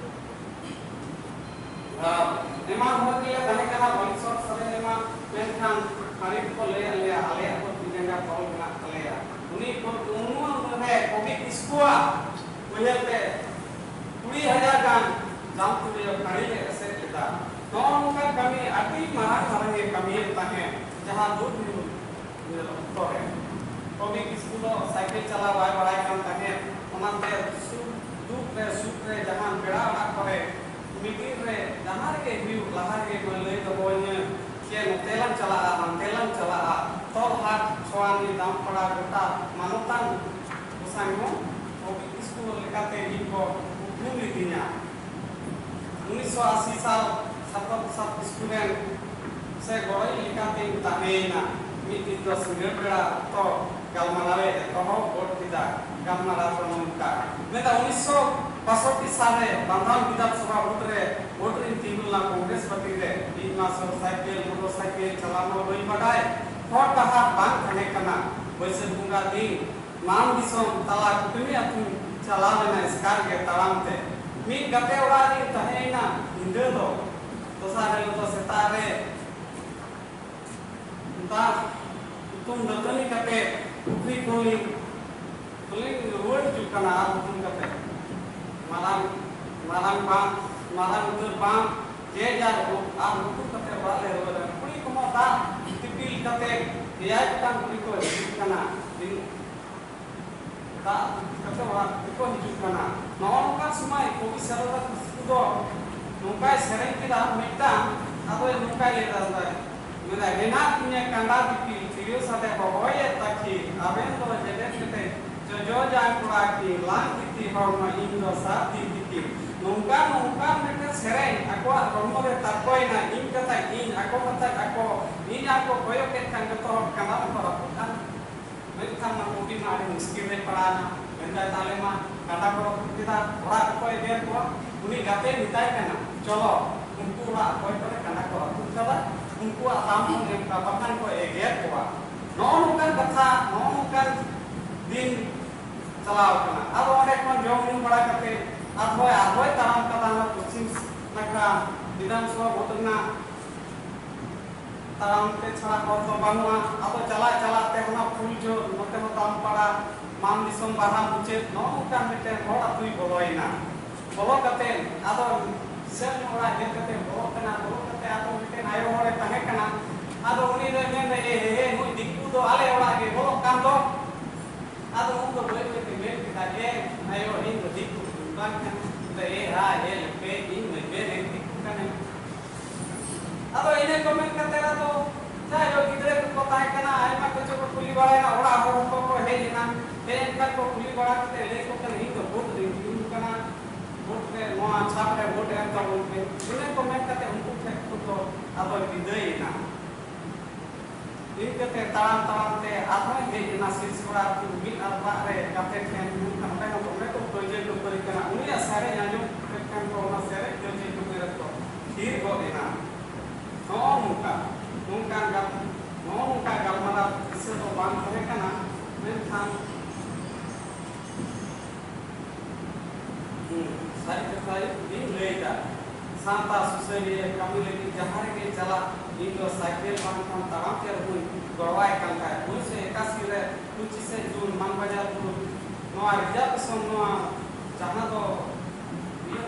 ᱟᱨ ᱮᱢᱟᱱ ᱦᱚᱲ ᱜᱮᱞᱮ ᱛᱟᱦᱮᱸ ᱠᱟᱱᱟ, ᱵᱟᱹᱞᱤ ᱥᱚᱨ ᱥᱟᱨᱮᱡ ᱮᱢᱟᱱ, ᱢᱮᱱᱠᱷᱟᱱ ᱦᱟᱹᱲᱤ ᱠᱚᱠᱚ ᱞᱟᱹᱭᱟᱫ ᱞᱮᱭᱟ, ᱟᱞᱮᱭᱟᱜ ᱫᱚ ᱛᱤ ᱡᱟᱸᱜᱟ ᱛᱚᱞ ᱢᱮᱱᱟᱜ ᱛᱟᱞᱮᱭᱟ᱾ ᱩᱱᱤ ᱠᱚ, ᱩᱱᱩᱣᱟᱜ ᱢᱟᱱᱮ ᱠᱚᱵᱤ ᱠᱤᱥᱠᱩᱣᱟᱜ ᱩᱭᱦᱟᱹᱨ ᱛᱮ ᱠᱩᱲᱤ ᱦᱟᱡᱟᱨ ᱜᱟᱱ ᱡᱟᱢᱛᱩᱲᱤᱭᱟᱹ ᱯᱟᱹᱲᱤ ᱞᱮ ᱮᱥᱮᱫ ᱞᱮᱫᱟ᱾ ᱱᱚᱜᱼᱚ ᱱᱚᱝᱠᱟᱱ ᱠᱟᱹᱢᱤ ᱟᱹᱰᱤ ᱢᱟᱨᱟᱝ ᱢᱟᱨᱟᱝ ᱮ ᱠᱟᱹᱢᱤᱭᱮᱫ ᱛᱟᱦᱮᱸᱫ, ᱡᱟᱦᱟᱸ ᱫᱩᱠ ᱧᱩᱨ ᱚᱠᱛᱚ ᱨᱮ᱾ ᱠᱚᱵᱤ ᱠᱤᱥᱠᱩ ᱫᱚ ᱥᱟᱭᱠᱮᱞ ᱪᱟᱞᱟᱣ ᱵᱟᱭ ᱵᱟᱲᱟᱭ ᱠᱟᱱ ᱛᱟᱦᱮᱸᱫ, ᱚᱱᱟᱛᱮ ᱥᱩᱠ ᱫᱩᱠ ᱨᱮ ᱥᱩᱠ ᱨᱮ ᱡᱟᱦᱟᱸ ᱯᱮᱲᱟ ᱚᱲᱟᱜ ᱠᱚᱨᱮ, ᱢᱤᱴᱤᱝ ᱨᱮ, ᱡᱟᱦᱟᱸ ᱨᱮᱜᱮ ᱦᱩᱭᱩᱜ, ᱞᱟᱦᱟ ᱨᱮᱜᱮ ᱠᱚ ᱞᱟᱹᱭ ᱫᱚᱦᱚᱣᱟᱹᱧᱟᱹ᱾ ᱡᱮ ᱱᱚᱛᱮ ᱞᱟᱝ ᱪᱟᱞᱟᱜᱼᱟ, ᱦᱟᱱᱛᱮ ᱞᱟᱝ ᱪᱟᱞᱟᱜᱼᱟ, ᱛᱚᱞᱦᱟᱴ, ᱪᱷᱳᱣᱟᱱᱤ, ᱫᱟᱢᱯᱟᱲᱟ, ᱜᱚᱴᱟ ᱢᱟᱱᱚᱛᱟᱱ ᱜᱚᱸᱥᱟᱭ ᱦᱚᱸ ᱯᱚᱵᱤᱛ ᱥᱠᱩᱞ ᱞᱮᱠᱟᱛᱮ ᱤᱧ ᱠᱚ ᱩᱯᱨᱩᱢ ᱞᱤᱫᱤᱧᱟ᱾ ᱩᱱᱤᱥᱥᱚ ᱟᱥᱤ ᱥᱟᱞ ᱥᱟᱛᱚᱨ ᱥᱟᱛ ᱥᱠᱩᱞ ᱨᱮᱱ ᱥᱮ ᱜᱚᱲᱚᱭᱤᱡ ᱞᱮᱠᱟᱛᱮᱧ ᱛᱟᱦᱮᱸᱭᱮᱱᱟ᱾ ᱢᱤᱫ ᱫᱤᱱ ᱫᱚ ᱥᱤᱸᱜᱟᱹᱲ ᱵᱮᱲᱟ ᱚᱠᱛᱚ ᱜᱟᱞᱢᱟᱨᱟᱣᱮ ᱮᱛᱚᱦᱚᱵ ᱜᱚᱫ ᱠᱮᱫᱟ᱾ ᱜᱟᱞᱢᱟᱨᱟᱣ ᱫᱚ ᱱᱚᱝᱠᱟ, ᱢᱮᱱᱫᱟ, ᱩᱱᱤᱥᱥᱚ ᱵᱟᱥᱚᱴᱴᱤ ᱥᱟᱞ ᱨᱮ ᱵᱟᱱᱫᱷᱟᱱ ᱵᱤᱫᱷᱟᱱ ᱥᱚᱵᱷᱟ ᱵᱷᱳᱴ ᱨᱮ ᱵᱷᱳᱴ ᱨᱤᱧ ᱛᱤᱸᱜᱩ ᱞᱮᱱᱟ ᱠᱚᱝᱜᱨᱮᱥ ᱯᱟᱨᱴᱤ ᱨᱮ᱾ ᱤᱧ ᱢᱟ ᱥᱳᱨ ᱥᱟᱭᱠᱮᱞ, ᱢᱚᱴᱚᱨ ᱥᱟᱭᱠᱮᱞ ᱪᱟᱞᱟᱣ ᱢᱟ ᱵᱟᱹᱧ ᱵᱟᱰᱟᱭ, ᱦᱚᱨ ᱰᱟᱦᱟᱨ ᱵᱟᱝ ᱛᱟᱦᱮᱸ ᱠᱟᱱᱟ᱾ ᱵᱟᱹᱭᱥᱟᱹᱠᱷ ᱵᱚᱸᱜᱟ ᱫᱤᱱ ᱢᱟᱱ ᱫᱤᱥᱚᱢ ᱛᱟᱞᱟ ᱠᱩᱴᱟᱹᱢᱤ ᱟᱹᱛᱩᱧ ᱪᱟᱞᱟᱣ ᱞᱮᱱᱟ ᱮᱥᱠᱟᱨ ᱜᱮ ᱛᱟᱲᱟᱢ ᱛᱮ᱾ ᱢᱤᱫ ᱜᱟᱛᱮ ᱚᱲᱟᱜ ᱨᱤᱧ ᱛᱟᱦᱮᱸᱭᱮᱱᱟ ᱧᱤᱫᱟᱹ ᱫᱚ᱾ ᱫᱚᱥᱟᱨ ᱦᱤᱞᱳᱜ ᱫᱚ ᱥᱮᱛᱟᱜ ᱨᱮ ᱫᱟᱜ ᱦᱩᱛᱩᱢ ᱫᱟᱹᱛᱟᱹᱱᱤ ᱠᱟᱛᱮ ᱯᱩᱠᱷᱨᱤ ᱠᱷᱚᱱ ᱞᱤᱧ ᱨᱩᱣᱟᱹᱲ ᱦᱤᱡᱩᱜ ᱠᱟᱱᱟ ᱟᱨ ᱦᱩᱛᱩᱢ ᱠᱟᱛᱮ᱾ ᱢᱟᱨᱟᱝ, ᱢᱟᱨᱟᱝ ᱵᱟᱸᱫᱷ, ᱢᱟᱨᱟᱝ ᱩᱛᱟᱹᱨ ᱵᱟᱸᱫᱷ, ᱡᱮ ᱡᱟᱨ ᱦᱳᱠ, ᱟᱨ ᱦᱩᱛᱩᱢ ᱠᱟᱛᱮ ᱚᱲᱟᱜ ᱞᱮ ᱨᱩᱣᱟᱹᱲ ᱮᱱᱟ᱾ ᱠᱩᱲᱤ ᱠᱚᱦᱚᱸ ᱫᱟᱜ ᱫᱤᱯᱤᱞ ᱠᱟᱛᱮ ᱮᱭᱟᱭ ᱜᱚᱴᱟᱝ ᱠᱩᱲᱤ ᱠᱚ ᱦᱤᱡᱩᱜ ᱠᱟᱱᱟ᱾ ᱫᱟᱜ ᱫᱤᱯᱤᱞ ᱠᱟᱛᱮ ᱚᱲᱟᱜ ᱛᱮᱠᱚ ᱦᱤᱡᱩᱜ ᱠᱟᱱᱟ᱾ ᱱᱚᱜᱼᱚ ᱱᱚᱝᱠᱟᱱ ᱥᱚᱢᱚᱭ ᱠᱚᱵᱤ ᱥᱟᱨᱚᱫᱟ ᱠᱤᱥᱠᱩ ᱫᱚ ᱱᱚᱝᱠᱟᱭ ᱥᱮᱨᱮᱧ ᱠᱮᱫᱟ ᱢᱤᱫᱴᱟᱝ, ᱟᱫᱚ ᱱᱚᱝᱠᱟᱭ ᱞᱟᱹᱭ ᱮᱫᱟ, ᱢᱮᱱᱫᱟ, ᱦᱮᱱᱟᱜ ᱛᱤᱧᱟᱹ ᱠᱟᱸᱰᱟ ᱫᱤᱯᱤᱞ, ᱛᱤᱨᱭᱳ ᱥᱟᱰᱮ ᱦᱚᱦᱚᱭᱮᱫ ᱛᱟᱹᱠᱤᱱ, ᱟᱵᱮᱱ ᱫᱚ ᱡᱮᱰᱮᱫ ᱠᱮᱴᱮᱡ ᱡᱚᱡᱚ ᱡᱟᱝ ᱠᱚᱲᱟ ᱠᱤᱱ, ᱞᱟᱝ ᱜᱤᱛᱤ ᱦᱚᱲᱢᱚ, ᱤᱧ ᱫᱚ ᱥᱟᱛ ᱫᱤᱱ ᱜᱤᱛᱤ᱾ ᱱᱚᱝᱠᱟ ᱱᱚᱝᱠᱟᱱ ᱢᱤᱫᱴᱮᱱ ᱥᱮᱨᱮᱧ ᱟᱠᱚᱣᱟᱜ ᱦᱚᱲᱢᱚ ᱨᱮ ᱛᱟᱨᱠᱚᱭᱮᱱᱟ, ᱤᱧ ᱠᱟᱛᱷᱟ ᱤᱧ, ᱟᱠᱚ ᱠᱟᱛᱷᱟ ᱟᱠᱚ, ᱤᱧ ᱟᱨ ᱠᱚ ᱠᱚᱭᱚᱜ ᱠᱮᱫ ᱠᱷᱟᱱ ᱡᱚᱛᱚ ᱦᱚᱲ ᱠᱟᱸᱰᱟ ᱢᱟᱠᱚ ᱨᱟᱹᱯᱩᱫ ᱠᱟᱱ᱾ ᱢᱮᱱᱠᱷᱟᱱ ᱱᱚᱣᱟ ᱠᱚᱵᱤ ᱢᱟ ᱟᱹᱰᱤ ᱢᱩᱥᱠᱤᱞ ᱨᱮ ᱯᱟᱲᱟᱣᱮᱱᱟ᱾ ᱢᱮᱱᱫᱟᱭ, ᱛᱟᱦᱞᱮ ᱢᱟ ᱠᱟᱸᱰᱟ ᱠᱚ ᱨᱟᱹᱯᱩᱫ ᱠᱮᱫᱟ, ᱚᱲᱟᱜ ᱨᱮᱠᱚ ᱮᱜᱮᱨ ᱠᱚᱣᱟ᱾ ᱩᱱᱤ ᱜᱟᱛᱮ ᱢᱮᱛᱟᱭ ᱠᱟᱱᱟ, ᱪᱚᱞᱚ, ᱩᱱᱠᱩ ᱚᱲᱟᱜ ᱚᱠᱚᱭ ᱠᱚᱨᱮ ᱠᱟᱸᱰᱟ ᱠᱚ ᱨᱟᱹᱯᱩᱫ ᱠᱟᱫᱟ, ᱩᱱᱠᱩᱣᱟᱜ ᱫᱟᱢ ᱵᱚᱱ ᱮᱢ ᱠᱚᱣᱟ, ᱵᱟᱠᱷᱟᱱ ᱠᱚ ᱮᱜᱮᱨ ᱠᱚᱣᱟ᱾ ᱱᱚᱜᱼᱚ ᱱᱚᱝᱠᱟᱱ ᱠᱟᱛᱷᱟ, ᱱᱚᱜᱼᱚ ᱱᱚᱝᱠᱟᱱ ᱫᱤᱱ ᱪᱟᱞᱟᱣ ᱠᱟᱱᱟ᱾ ᱟᱫᱚ ᱚᱸᱰᱮ ᱠᱷᱚᱱ ᱡᱚᱢ ᱧᱩ ᱵᱟᱲᱟ ᱠᱟᱛᱮ ᱟᱨᱦᱚᱸᱭ, ᱟᱨᱦᱚᱸᱭ ᱛᱟᱲᱟᱢ ᱠᱟᱫᱟ ᱚᱱᱟ ᱯᱚᱪᱷᱤᱢ ᱱᱟᱠᱷᱟ ᱵᱤᱫᱷᱟᱱ ᱥᱚᱵᱷᱟ ᱵᱷᱳᱴ ᱨᱮᱱᱟᱜ ᱛᱟᱲᱟᱢ ᱛᱮ ᱪᱷᱟᱲᱟ ᱦᱚᱨ ᱫᱚ ᱵᱟᱹᱱᱩᱜᱼᱟ᱾ ᱟᱫᱚ ᱪᱟᱞᱟᱜ ᱪᱟᱞᱟᱜ ᱛᱮ ᱚᱱᱟ ᱯᱷᱩᱞᱡᱷᱳᱨ, ᱱᱚᱛᱮ ᱦᱚᱸ ᱫᱟᱢᱯᱟᱲᱟ, ᱢᱟᱱ ᱫᱤᱥᱚᱢ, ᱵᱟᱨᱦᱟ ᱢᱩᱪᱟᱹᱫ, ᱱᱚᱜᱼᱚ ᱱᱚᱝᱠᱟᱱ ᱢᱤᱫᱴᱮᱱ ᱦᱚᱲ ᱟᱹᱛᱩᱭ ᱵᱚᱞᱚᱭᱮᱱᱟ᱾ ᱵᱚᱞᱚ ᱠᱟᱛᱮ ᱟᱫᱚ ᱠᱤᱥᱟᱹᱬ ᱧᱚᱜ ᱚᱲᱟᱜ ᱧᱮᱞ ᱠᱟᱛᱮ ᱵᱚᱞᱚᱜ ᱠᱟᱱᱟ᱾ ᱵᱚᱞᱚ ᱠᱟᱛᱮ ᱟᱫᱚ ᱢᱤᱫᱴᱮᱱ ᱟᱭᱳ ᱦᱚᱲᱮ ᱛᱟᱦᱮᱸ ᱠᱟᱱᱟ᱾ ᱟᱫᱚ ᱩᱱᱤ ᱫᱚᱭ ᱢᱮᱱᱫᱟ, "ᱮ ᱦᱮ ᱦᱮ, ᱱᱩᱭ ᱫᱤᱠᱩ ᱫᱚ ᱟᱞᱮ ᱚᱲᱟᱜ ᱜᱮ ᱵᱚᱞᱚᱜ ᱠᱟᱱ ᱫᱚ᱾" ᱟᱫᱚ ᱩᱱ ᱫᱚ ᱵᱟᱹᱭ ᱵᱟᱹᱭ ᱛᱮ ᱢᱮᱱ ᱠᱮᱫᱟ, "ᱮ ᱟᱭᱳ, ᱤᱧ ᱫᱚ ᱫᱤᱠᱩ ᱫᱚ ᱵᱟᱝ ᱠᱟᱱᱟ᱾" ᱢᱮᱱᱫᱟ, "ᱮ ᱦᱟ, ᱮ ᱞᱮᱯᱮ, ᱤᱧ ᱢᱟᱹᱭ ᱢᱮ ᱨᱮᱱ ᱫᱤᱠᱩ ᱠᱟᱱᱟᱹᱧ᱾" ᱟᱫᱚ ᱤᱱᱟᱹ ᱠᱚ ᱢᱮᱱ ᱠᱟᱛᱮ ᱟᱫᱚ ᱡᱟᱭᱦᱳᱠ ᱜᱤᱫᱽᱨᱟᱹ ᱠᱚᱠᱚ ᱛᱟᱦᱮᱸ ᱠᱟᱱᱟ, ᱟᱭᱢᱟ ᱠᱤᱪᱷᱩ ᱠᱚ ᱠᱩᱞᱤ ᱵᱟᱲᱟᱭᱮᱱᱟ, ᱚᱲᱟᱜ ᱦᱚᱲ ᱦᱚᱸᱠᱚ ᱠᱚ ᱦᱮᱡ ᱮᱱᱟ᱾ ᱦᱮᱡ ᱮᱱ ᱠᱷᱟᱱ ᱠᱚ ᱠᱩᱞᱤ ᱵᱟᱲᱟ ᱠᱟᱛᱮ ᱞᱟᱹᱭ ᱠᱚ ᱠᱟᱱᱟ, "ᱤᱧ ᱫᱚ ᱵᱷᱳᱴ ᱨᱤᱧ ᱫᱩᱲᱩᱵ ᱠᱟᱱᱟ, ᱵᱷᱳᱴ ᱨᱮ ᱱᱚᱣᱟ ᱪᱷᱟᱯ ᱨᱮ ᱵᱷᱳᱴ ᱮᱢ ᱛᱟᱵᱚᱱ ᱯᱮ᱾" ᱤᱱᱟᱹ ᱠᱚ ᱢᱮᱱ ᱠᱟᱛᱮ ᱩᱱᱠᱩ ᱴᱷᱮᱱ ᱠᱷᱚᱱ ᱫᱚ ᱟᱫᱚᱭ ᱵᱤᱫᱟᱹᱭᱮᱱᱟ᱾ ᱤᱱᱠᱟᱹᱛᱮ ᱛᱟᱲᱟᱢ ᱛᱟᱲᱟᱢ ᱛᱮ ᱟᱨᱦᱚᱸᱭ ᱦᱮᱡ ᱮᱱᱟ ᱥᱤᱨᱥᱚᱲᱟ ᱟᱹᱛᱩ ᱢᱤᱫ ᱟᱨᱵᱟᱜ ᱨᱮ ᱜᱟᱛᱮ ᱴᱷᱮᱱ᱾ ᱢᱮᱱᱠᱷᱟᱱ ᱚᱸᱰᱮ ᱦᱚᱸ ᱫᱚᱢᱮ ᱠᱚ ᱠᱟᱹᱭᱡᱟᱹ ᱠᱷᱟᱹᱯᱟᱹᱨᱤ ᱠᱟᱱᱟ᱾ ᱩᱱᱤᱭᱟᱜ ᱥᱮᱨᱮᱧ ᱟᱸᱡᱚᱢ ᱠᱮᱫ ᱠᱷᱟᱱ ᱠᱚ ᱚᱱᱟ ᱥᱮᱨᱮᱧ ᱠᱟᱹᱭᱡᱟᱹ ᱠᱷᱟᱹᱯᱟᱹᱨᱤ ᱨᱮᱠᱚ ᱛᱷᱤᱨ ᱜᱚᱫ ᱮᱱᱟ᱾ ᱱᱚᱜᱼᱚ ᱱᱚᱝᱠᱟ, ᱱᱚᱝᱠᱟᱱ ᱜᱟᱞ-, ᱱᱚᱜᱼᱚ ᱱᱚᱝᱠᱟ ᱜᱟᱞᱢᱟᱨᱟᱣ ᱫᱤᱥᱟᱹ ᱫᱚ ᱵᱟᱝ ᱛᱟᱦᱮᱸ ᱠᱟᱱᱟ, ᱢᱮᱱᱠᱷᱟᱱ ᱦᱩᱸ, ᱥᱟᱹᱨᱤ ᱠᱟᱛᱷᱟ ᱜᱤᱧ ᱞᱟᱹᱭᱫᱟ᱾ ᱥᱟᱶᱛᱟ ᱥᱩᱥᱟᱹᱨᱤᱭᱟᱹ ᱠᱟᱹᱢᱤ ᱞᱟᱹᱜᱤᱫ ᱡᱟᱦᱟᱸ ᱨᱮᱜᱮ ᱪᱟᱞᱟᱜ, ᱤᱧ ᱫᱚ ᱥᱟᱭᱠᱮᱞ ᱵᱟᱝᱠᱷᱟᱱ ᱛᱟᱲᱟᱢ ᱛᱮ ᱨᱮᱦᱚᱸᱧ ᱜᱚᱲᱚᱣᱟᱭ ᱠᱟᱱ ᱛᱟᱦᱮᱸᱫ᱾ ᱩᱱᱤᱥᱥᱚ ᱮᱠᱟᱥᱤ ᱨᱮ ᱯᱚᱸᱪᱤᱥᱮ ᱡᱩᱱ ᱢᱟᱱᱵᱟᱡᱟᱨ ᱵᱩᱨᱩ ᱱᱚᱣᱟ ᱨᱤᱡᱟᱨᱵᱷᱮᱥᱚᱱ, ᱱᱚᱣᱟ ᱡᱟᱦᱟᱸ ᱫᱚ ᱤᱭᱟᱹ,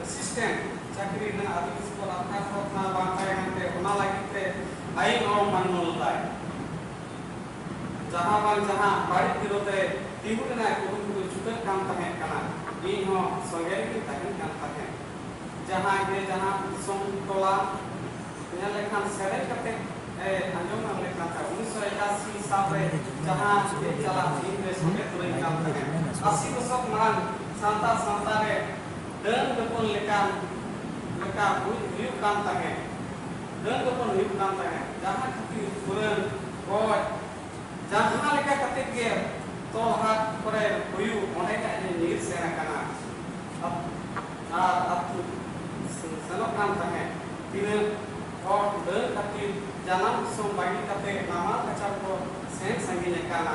ᱮᱥᱤᱥᱴᱮᱱᱴ ᱪᱟᱹᱠᱨᱤ ᱨᱮᱱᱟᱜ ᱟᱹᱫᱤᱵᱟᱹᱥᱤ ᱠᱚ ᱨᱟᱠᱷᱟ ᱠᱷᱚᱨᱪᱟ ᱵᱟᱝ ᱛᱟᱦᱮᱸ ᱠᱟᱱᱛᱮ, ᱚᱱᱟ ᱞᱟᱹᱜᱤᱫ ᱛᱮ ᱟᱭᱤᱱ ᱚᱲᱚᱝ ᱢᱟᱱᱱᱚ ᱞᱮᱫᱟᱭ᱾ ᱡᱟᱦᱟᱸ ᱵᱟᱝ ᱡᱟᱦᱟᱸ ᱵᱟᱹᱲᱤᱡ ᱵᱤᱨᱳᱫᱷ ᱨᱮ ᱛᱤᱸᱜᱩ ᱨᱮᱱᱟᱜ ᱠᱩᱨᱩᱢᱩᱴᱩ ᱪᱷᱩᱴᱟᱹᱜ ᱠᱟᱱ ᱛᱟᱦᱮᱸ ᱠᱟᱱᱟ, ᱤᱧ ᱦᱚᱸ ᱥᱚᱸᱜᱮ ᱨᱮᱜᱮᱧ ᱛᱟᱦᱮᱸ ᱠᱟᱱ ᱛᱟᱦᱮᱸᱫ᱾ ᱡᱟᱦᱟᱸ ᱜᱮ ᱡᱟᱦᱟᱸ ᱫᱤᱥᱚᱢ ᱴᱚᱞᱟ ᱧᱮᱞ ᱞᱮᱠᱷᱟᱱ ᱥᱮᱨᱮᱧ ᱠᱟᱛᱮ ᱮ ᱟᱸᱡᱚᱢ ᱧᱟᱢ ᱞᱮᱠᱷᱟᱱ ᱛᱟᱦᱮᱸ᱾ ᱩᱱᱤᱥᱥᱚ ᱮᱠᱟᱥᱤ ᱥᱟᱞ ᱨᱮ ᱡᱟᱦᱟᱸ ᱜᱮ ᱪᱟᱞᱟᱜ ᱤᱧ ᱨᱮ ᱥᱚᱸᱜᱮ ᱛᱩᱞᱟᱹᱧ ᱠᱟᱱ ᱛᱟᱦᱮᱸᱫ᱾ ᱟᱥᱤ ᱫᱚᱥᱚᱠ ᱢᱟᱲᱟᱝ ᱥᱟᱱᱛᱟᱲ ᱥᱟᱶᱛᱟ ᱨᱮ ᱰᱟᱹᱱ ᱰᱟᱹᱯᱟᱹᱱ ᱞᱮᱠᱟᱱ ᱞᱮᱠᱟ ᱦᱩᱭ-, ᱦᱩᱭᱩᱜ ᱠᱟᱱ ᱛᱟᱦᱮᱸᱫ᱾ ᱰᱟᱹᱱ ᱰᱟᱹᱯᱟᱹᱱ ᱦᱩᱭᱩᱜ ᱠᱟᱱ ᱛᱟᱦᱮᱸᱫ, ᱡᱟᱦᱟᱸ ᱠᱷᱟᱹᱛᱤᱨ ᱯᱩᱨᱟᱹᱱ ᱜᱚᱡ ᱡᱟᱦᱟᱸ ᱞᱮᱠᱟ ᱠᱟᱛᱮ ᱜᱮ ᱛᱚᱞᱦᱟ ᱠᱚᱨᱮ ᱦᱩᱭᱩᱜ, ᱚᱸᱰᱮ ᱜᱮ ᱟᱡ ᱧᱤᱨ ᱥᱮᱱ ᱟᱠᱟᱱᱟ᱾ ᱟᱨ ᱟᱹᱛᱩ ᱥᱮᱱᱚᱜ ᱠᱟᱱ ᱛᱟᱦᱮᱸᱫ᱾ ᱛᱤᱱᱟᱹᱜ ᱦᱚᱲ ᱰᱟᱹᱱ ᱠᱷᱟᱹᱛᱤᱨ ᱡᱟᱱᱟᱢ ᱫᱤᱥᱚᱢ ᱵᱟᱹᱜᱤ ᱠᱟᱛᱮ ᱱᱟᱢᱟᱞ ᱠᱟᱪᱷᱟᱲ ᱠᱚ ᱥᱮᱱ ᱥᱟᱺᱜᱤᱧ ᱟᱠᱟᱱᱟ᱾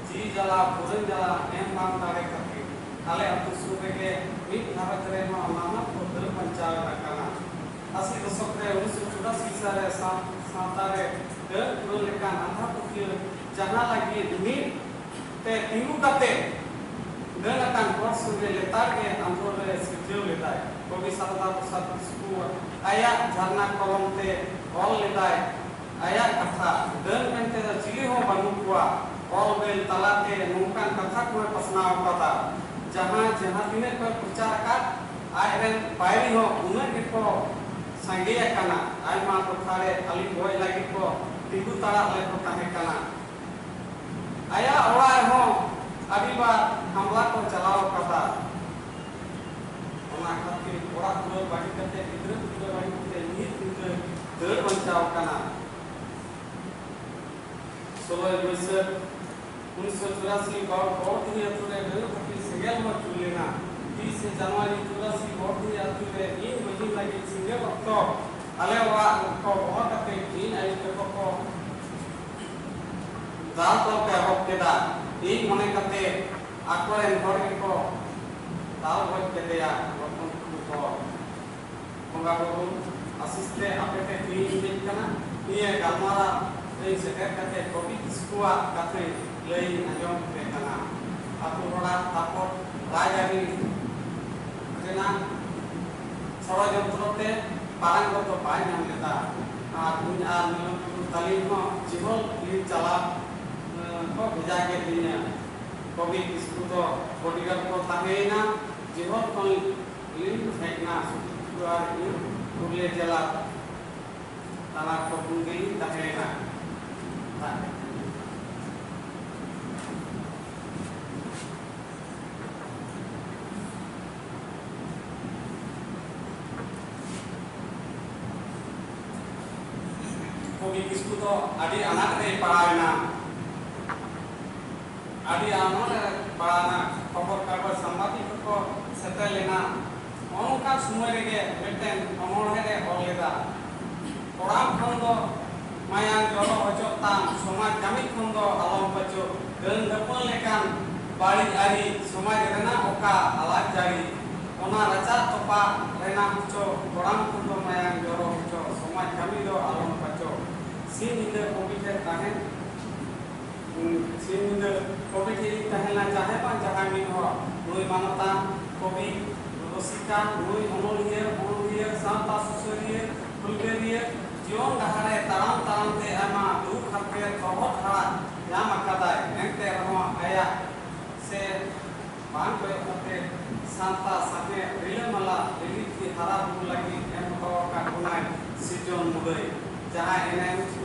ᱡᱤᱣᱤ ᱡᱟᱞᱟ, ᱯᱩᱨᱟᱹᱱ ᱡᱟᱞᱟ ᱮᱢ ᱵᱟᱝ ᱫᱟᱲᱮ ᱠᱷᱟᱹᱛᱤᱨ ᱟᱞᱮ ᱟᱹᱛᱩ ᱥᱩᱨ ᱨᱮᱜᱮ ᱢᱤᱫ ᱜᱷᱟᱨᱚᱸᱡᱽ ᱨᱮᱱ ᱦᱚᱸ ᱱᱟᱢᱟᱞ ᱠᱚ ᱫᱟᱹᱲ ᱵᱟᱧᱪᱟᱣ ᱟᱠᱟᱱᱟ᱾ ᱟᱥᱤ ᱫᱚᱥᱚᱠ ᱨᱮ ᱩᱱᱤᱥᱥᱚ ᱪᱩᱨᱟᱥᱤ ᱥᱟᱞ ᱨᱮ ᱥᱟᱶ-, ᱥᱟᱶᱛᱟ ᱨᱮ ᱰᱟᱹᱱ ᱯᱩᱨᱟᱹᱱ ᱞᱮᱠᱟᱱ ᱟᱸᱫᱷᱟ ᱯᱟᱹᱛᱭᱟᱹᱣ ᱡᱟᱦᱟᱸ ᱞᱟᱹᱜᱤᱫ ᱢᱤᱫ ᱛᱮ ᱛᱤᱸᱜᱩ ᱠᱟᱛᱮ ᱰᱟᱹᱱ ᱟᱠᱟᱱ ᱦᱚᱲ ᱥᱚᱸᱜᱮ ᱞᱮᱛᱟᱲ ᱜᱮ ᱟᱸᱫᱳᱲ ᱨᱮ ᱥᱤᱨᱡᱟᱹᱣ ᱞᱮᱫᱟᱭ᱾ ᱠᱚᱵᱤ ᱥᱟᱨᱚᱫᱟ ᱯᱨᱚᱥᱟᱫᱽ ᱠᱤᱥᱠᱩ ᱟᱭᱟᱜ ᱡᱷᱟᱨᱱᱟ ᱠᱚᱞᱚᱢ ᱛᱮ ᱚᱞ ᱞᱮᱫᱟᱭ ᱟᱭᱟᱜ ᱠᱟᱛᱷᱟ, ᱰᱟᱹᱱ ᱢᱮᱱᱛᱮ ᱫᱚ ᱪᱤᱞᱤ ᱦᱚᱸ ᱵᱟᱹᱱᱩᱜ ᱠᱚᱣᱟ᱾ ᱚᱞ ᱵᱮᱞ ᱛᱟᱞᱟᱛᱮ ᱱᱚᱝᱠᱟᱱ ᱠᱟᱛᱷᱟ ᱠᱚᱦᱚᱸᱭ ᱯᱟᱥᱱᱟᱣ ᱟᱠᱟᱫᱟ, ᱡᱟᱦᱟᱸ ᱡᱟᱦᱟᱸ ᱛᱤᱱᱟᱹᱜ ᱠᱚᱭ ᱯᱨᱚᱪᱟᱨ ᱟᱠᱟᱫ, ᱟᱡ ᱨᱮᱱ ᱯᱟᱹᱭᱨᱤ ᱦᱚᱸ ᱩᱱᱟᱹᱜ ᱜᱮᱠᱚ ᱥᱟᱸᱜᱮ ᱟᱠᱟᱱᱟ᱾ ᱟᱭᱢᱟ ᱴᱚᱴᱷᱟ ᱨᱮ ᱟᱹᱞᱤᱧ ᱜᱚᱡ ᱞᱟᱹᱜᱤᱫ ᱠᱚ ᱛᱤᱸᱜᱩ ᱛᱟᱲᱟᱜ ᱞᱮᱠᱚ ᱛᱟᱦᱮᱸ ᱠᱟᱱᱟ᱾ ᱟᱭᱟᱜ ᱚᱲᱟᱜ ᱨᱮᱦᱚᱸ ᱟᱹᱰᱤᱵᱟᱨ ᱦᱟᱢᱞᱟ ᱠᱚ ᱪᱟᱞᱟᱣ ᱟᱠᱟᱫᱟ᱾ ᱚᱱᱟ ᱠᱷᱟᱹᱛᱤᱨ ᱚᱲᱟᱜ ᱫᱩᱣᱟᱹᱨ ᱵᱟᱹᱜᱤ ᱠᱟᱛᱮ, ᱜᱤᱫᱽᱨᱟᱹ ᱯᱤᱫᱽᱨᱟᱹ ᱵᱟᱹᱜᱤ ᱠᱟᱛᱮ ᱧᱤᱨ ᱧᱤᱫᱟᱹ ᱫᱟᱹᱲ ᱵᱟᱧᱪᱟᱣ ᱟᱠᱟᱱᱟ᱾ ᱥᱳᱞᱳᱭ ᱵᱟᱹᱭᱥᱟᱹᱠᱷ ᱩᱱᱤᱥᱥᱚ ᱪᱩᱨᱟᱥᱤ ᱵᱚᱲ-, ᱵᱚᱲᱫᱤᱦᱤ ᱟᱹᱛᱩ ᱨᱮ ᱰᱟᱹᱨ ᱵᱷᱟᱹᱴᱤ ᱥᱮᱸᱜᱮᱞ ᱢᱟ ᱡᱩᱞ ᱞᱮᱱᱟ᱾ ᱛᱤᱨᱤᱥᱮ ᱡᱟᱱᱩᱣᱟᱨᱤ ᱪᱩᱨᱟᱥᱤ ᱵᱚᱲᱫᱤᱦᱤ ᱟᱹᱛᱩ ᱨᱮ ᱤᱧ ᱢᱟᱹᱡᱷᱤ ᱞᱟᱹᱜᱤᱫ ᱥᱤᱸᱜᱟᱹᱲ ᱚᱠᱛᱚ ᱟᱞᱮ ᱚᱲᱟᱜ ᱠᱚ ᱵᱚᱦᱚ ᱠᱟᱛᱮ ᱤᱧ ᱟᱭᱳ ᱛᱟᱠᱚ ᱠᱚ ᱫᱟᱞ ᱛᱚᱞ ᱠᱚ ᱮᱦᱚᱵ ᱠᱮᱫᱟ᱾ ᱤᱧ ᱢᱚᱱᱮ ᱠᱟᱛᱮ ᱟᱠᱚᱨᱮᱱ ᱦᱚᱲ ᱜᱮᱠᱚ ᱫᱟᱞ ᱜᱚᱡ ᱠᱮᱫᱮᱭᱟ᱾ ᱨᱚᱛᱚᱱ ᱴᱩᱰᱩ ᱦᱚᱲ ᱵᱚᱸᱜᱟ ᱵᱩᱨᱩ ᱟᱥᱤᱥ ᱛᱮ ᱟᱯᱮ ᱴᱷᱮᱱ ᱤᱧ ᱦᱮᱡ ᱠᱟᱱᱟ᱾ ᱱᱤᱭᱟᱹ ᱜᱟᱞᱢᱟᱨᱟᱣ ᱨᱮ ᱥᱮᱴᱮᱨ ᱠᱟᱛᱮ ᱠᱚᱵᱤ ᱠᱤᱥᱠᱩᱣᱟᱜ ᱠᱟᱛᱷᱟᱧ ᱞᱟᱹᱭ ᱟᱸᱡᱚᱢ ᱯᱮ ᱠᱟᱱᱟ᱾ ᱟᱹᱛᱩ ᱦᱚᱲᱟᱜ ᱛᱟᱯᱚᱴ ᱨᱟᱡᱽᱟᱹᱨᱤ ᱨᱮᱱᱟᱜ ᱥᱚᱲᱚᱡᱚᱱᱛᱨᱚ ᱛᱮ ᱯᱟᱨᱟᱝᱜᱚᱛ ᱫᱚ ᱵᱟᱭ ᱧᱟᱢ ᱞᱮᱫᱟ᱾ ᱟᱨ ᱤᱧ ᱟᱨ ᱱᱤᱞᱚᱢ ᱴᱩᱰᱩ ᱛᱟᱹᱞᱤᱧ ᱦᱚᱸ ᱡᱤᱦᱚᱞ ᱞᱤᱧ ᱪᱟᱞᱟᱣ, ᱮᱸ, ᱠᱚ ᱵᱷᱮᱡᱟ ᱠᱮᱫ ᱞᱤᱧᱟ᱾ ᱠᱚᱵᱤ ᱠᱤᱥᱠᱩ ᱫᱚ ᱵᱚᱰᱤᱜᱟᱨᱰ ᱠᱚ ᱛᱟᱦᱮᱸᱭᱮᱱᱟ᱾ ᱡᱤᱦᱚᱞ ᱠᱷᱚᱱ ᱞᱤᱧ ᱦᱮᱡ ᱮᱱᱟ᱾ ᱥᱩᱠᱨᱤ ᱴᱩᱰᱩ ᱟᱨ ᱤᱧ ᱯᱩᱨᱩᱞᱤᱭᱟᱹ ᱡᱮᱞᱟ ᱛᱟᱞᱟ ᱠᱚ ᱯᱩᱱ ᱫᱤᱱ ᱞᱤᱧ ᱛᱟᱦᱮᱸᱭᱮᱱᱟ᱾ ᱠᱚᱵᱤ ᱠᱤᱥᱠᱩ ᱫᱚ ᱟᱹᱰᱤ ᱟᱱᱟᱴ ᱨᱮᱭ ᱯᱟᱲᱟᱣᱮᱱᱟ᱾ ᱟᱹᱰᱤ ᱟᱱᱟᱴ ᱨᱮ ᱯᱟᱲᱟᱣᱮᱱᱟ᱾ ᱠᱷᱚᱵᱚᱨ ᱠᱟᱜᱚᱡᱽ ᱥᱟᱢᱵᱟᱫᱤᱠ ᱠᱚᱠᱚ ᱥᱮᱴᱮᱨ ᱞᱮᱱᱟ᱾ ᱚᱱᱠᱟ ᱥᱚᱢᱚᱭ ᱨᱮᱜᱮ ᱢᱤᱫᱴᱮᱱ ᱚᱱᱚᱬᱦᱮ ᱨᱮ ᱚᱞ ᱞᱮᱫᱟ, "ᱠᱚᱲᱟᱢ ᱠᱷᱚᱱ ᱫᱚ ᱢᱟᱭᱟᱝ ᱡᱚᱨᱚ ᱦᱚᱪᱚᱜ ᱛᱟᱢ, ᱥᱚᱢᱟᱡᱽ ᱠᱟᱹᱢᱤ ᱠᱷᱚᱱ ᱫᱚ ᱟᱞᱚᱢ ᱯᱟᱹᱪᱚᱜ, ᱰᱟᱹᱱ ᱰᱟᱹᱯᱟᱹᱱ ᱞᱮᱠᱟᱱ ᱵᱟᱹᱲᱤᱡ ᱟᱹᱨᱤ, ᱥᱚᱢᱟᱡᱽ ᱨᱮᱱᱟᱜ ᱚᱠᱟ ᱟᱞᱟᱡ ᱡᱟᱹᱲᱤ, ᱚᱱᱟ ᱨᱟᱪᱟ ᱛᱚᱯᱟ ᱨᱮᱱᱟᱜ ᱦᱚᱪᱚ, ᱠᱚᱲᱟᱢ ᱠᱷᱚᱱ ᱫᱚ ᱢᱟᱭᱟᱝ ᱡᱚᱨᱚ ᱦᱚᱪᱚ, ᱥᱚᱢᱟᱡᱽ ᱠᱟᱹᱢᱤ ᱫᱚ ᱟᱞᱚᱢ ᱯᱟᱹᱪᱚᱜ, ᱥᱤᱧ ᱧᱤᱫᱟᱹ ᱠᱚᱵᱤ ᱴᱷᱮᱱ ᱛᱟᱦᱮᱱ ᱥᱤᱧ ᱧᱤᱫᱟᱹ ᱠᱚᱵᱤ ᱴᱷᱮᱱ ᱤᱧ ᱛᱟᱦᱮᱸ ᱞᱮᱱᱟ ᱡᱟᱦᱟᱸᱭ ᱵᱟᱝ ᱡᱟᱦᱟᱸᱭ ᱢᱤᱫ ᱦᱚᱲ, ᱱᱩᱭ ᱢᱟᱱᱚᱛᱟᱱ ᱠᱚᱵᱤ, ᱨᱩᱥᱤᱠᱟ, ᱱᱩᱭ ᱚᱱᱚᱞᱤᱭᱟᱹ, ᱚᱱᱚᱞᱤᱭᱟᱹ, ᱥᱟᱶᱛᱟ ᱥᱩᱥᱟᱹᱨᱤᱭᱟᱹ, ᱦᱩᱞᱜᱟᱹᱨᱤᱭᱟᱹ, ᱡᱤᱭᱚᱱ ᱰᱟᱦᱟᱨ ᱨᱮ ᱛᱟᱲᱟᱢ ᱛᱟᱲᱟᱢ ᱛᱮ ᱟᱭᱢᱟ ᱫᱩᱠ ᱦᱟᱨᱠᱮᱛ, ᱛᱚᱦᱚᱫ ᱦᱟᱲᱟᱜ ᱧᱟᱢ ᱟᱠᱟᱫᱟᱭ, ᱮᱱᱛᱮ ᱨᱮᱦᱚᱸ ᱟᱭᱟᱜ ᱥᱮ ᱵᱟᱝ ᱠᱚᱭᱚᱜ ᱠᱟᱛᱮ ᱥᱟᱶᱛᱟ ᱥᱟᱶᱦᱮᱫ ᱨᱤᱞᱟᱹᱢᱟᱞᱟ ᱞᱤᱞᱤᱛ ᱜᱮ ᱦᱟᱨᱟ ᱵᱩᱨᱩ ᱞᱟᱹᱜᱤᱫ ᱮᱢ ᱦᱚᱴᱚ ᱟᱠᱟᱫ ᱥᱤᱨᱡᱚᱱ ᱢᱩᱨᱟᱹᱭ, ᱡᱟᱦᱟᱸ ᱮᱱᱮᱢ,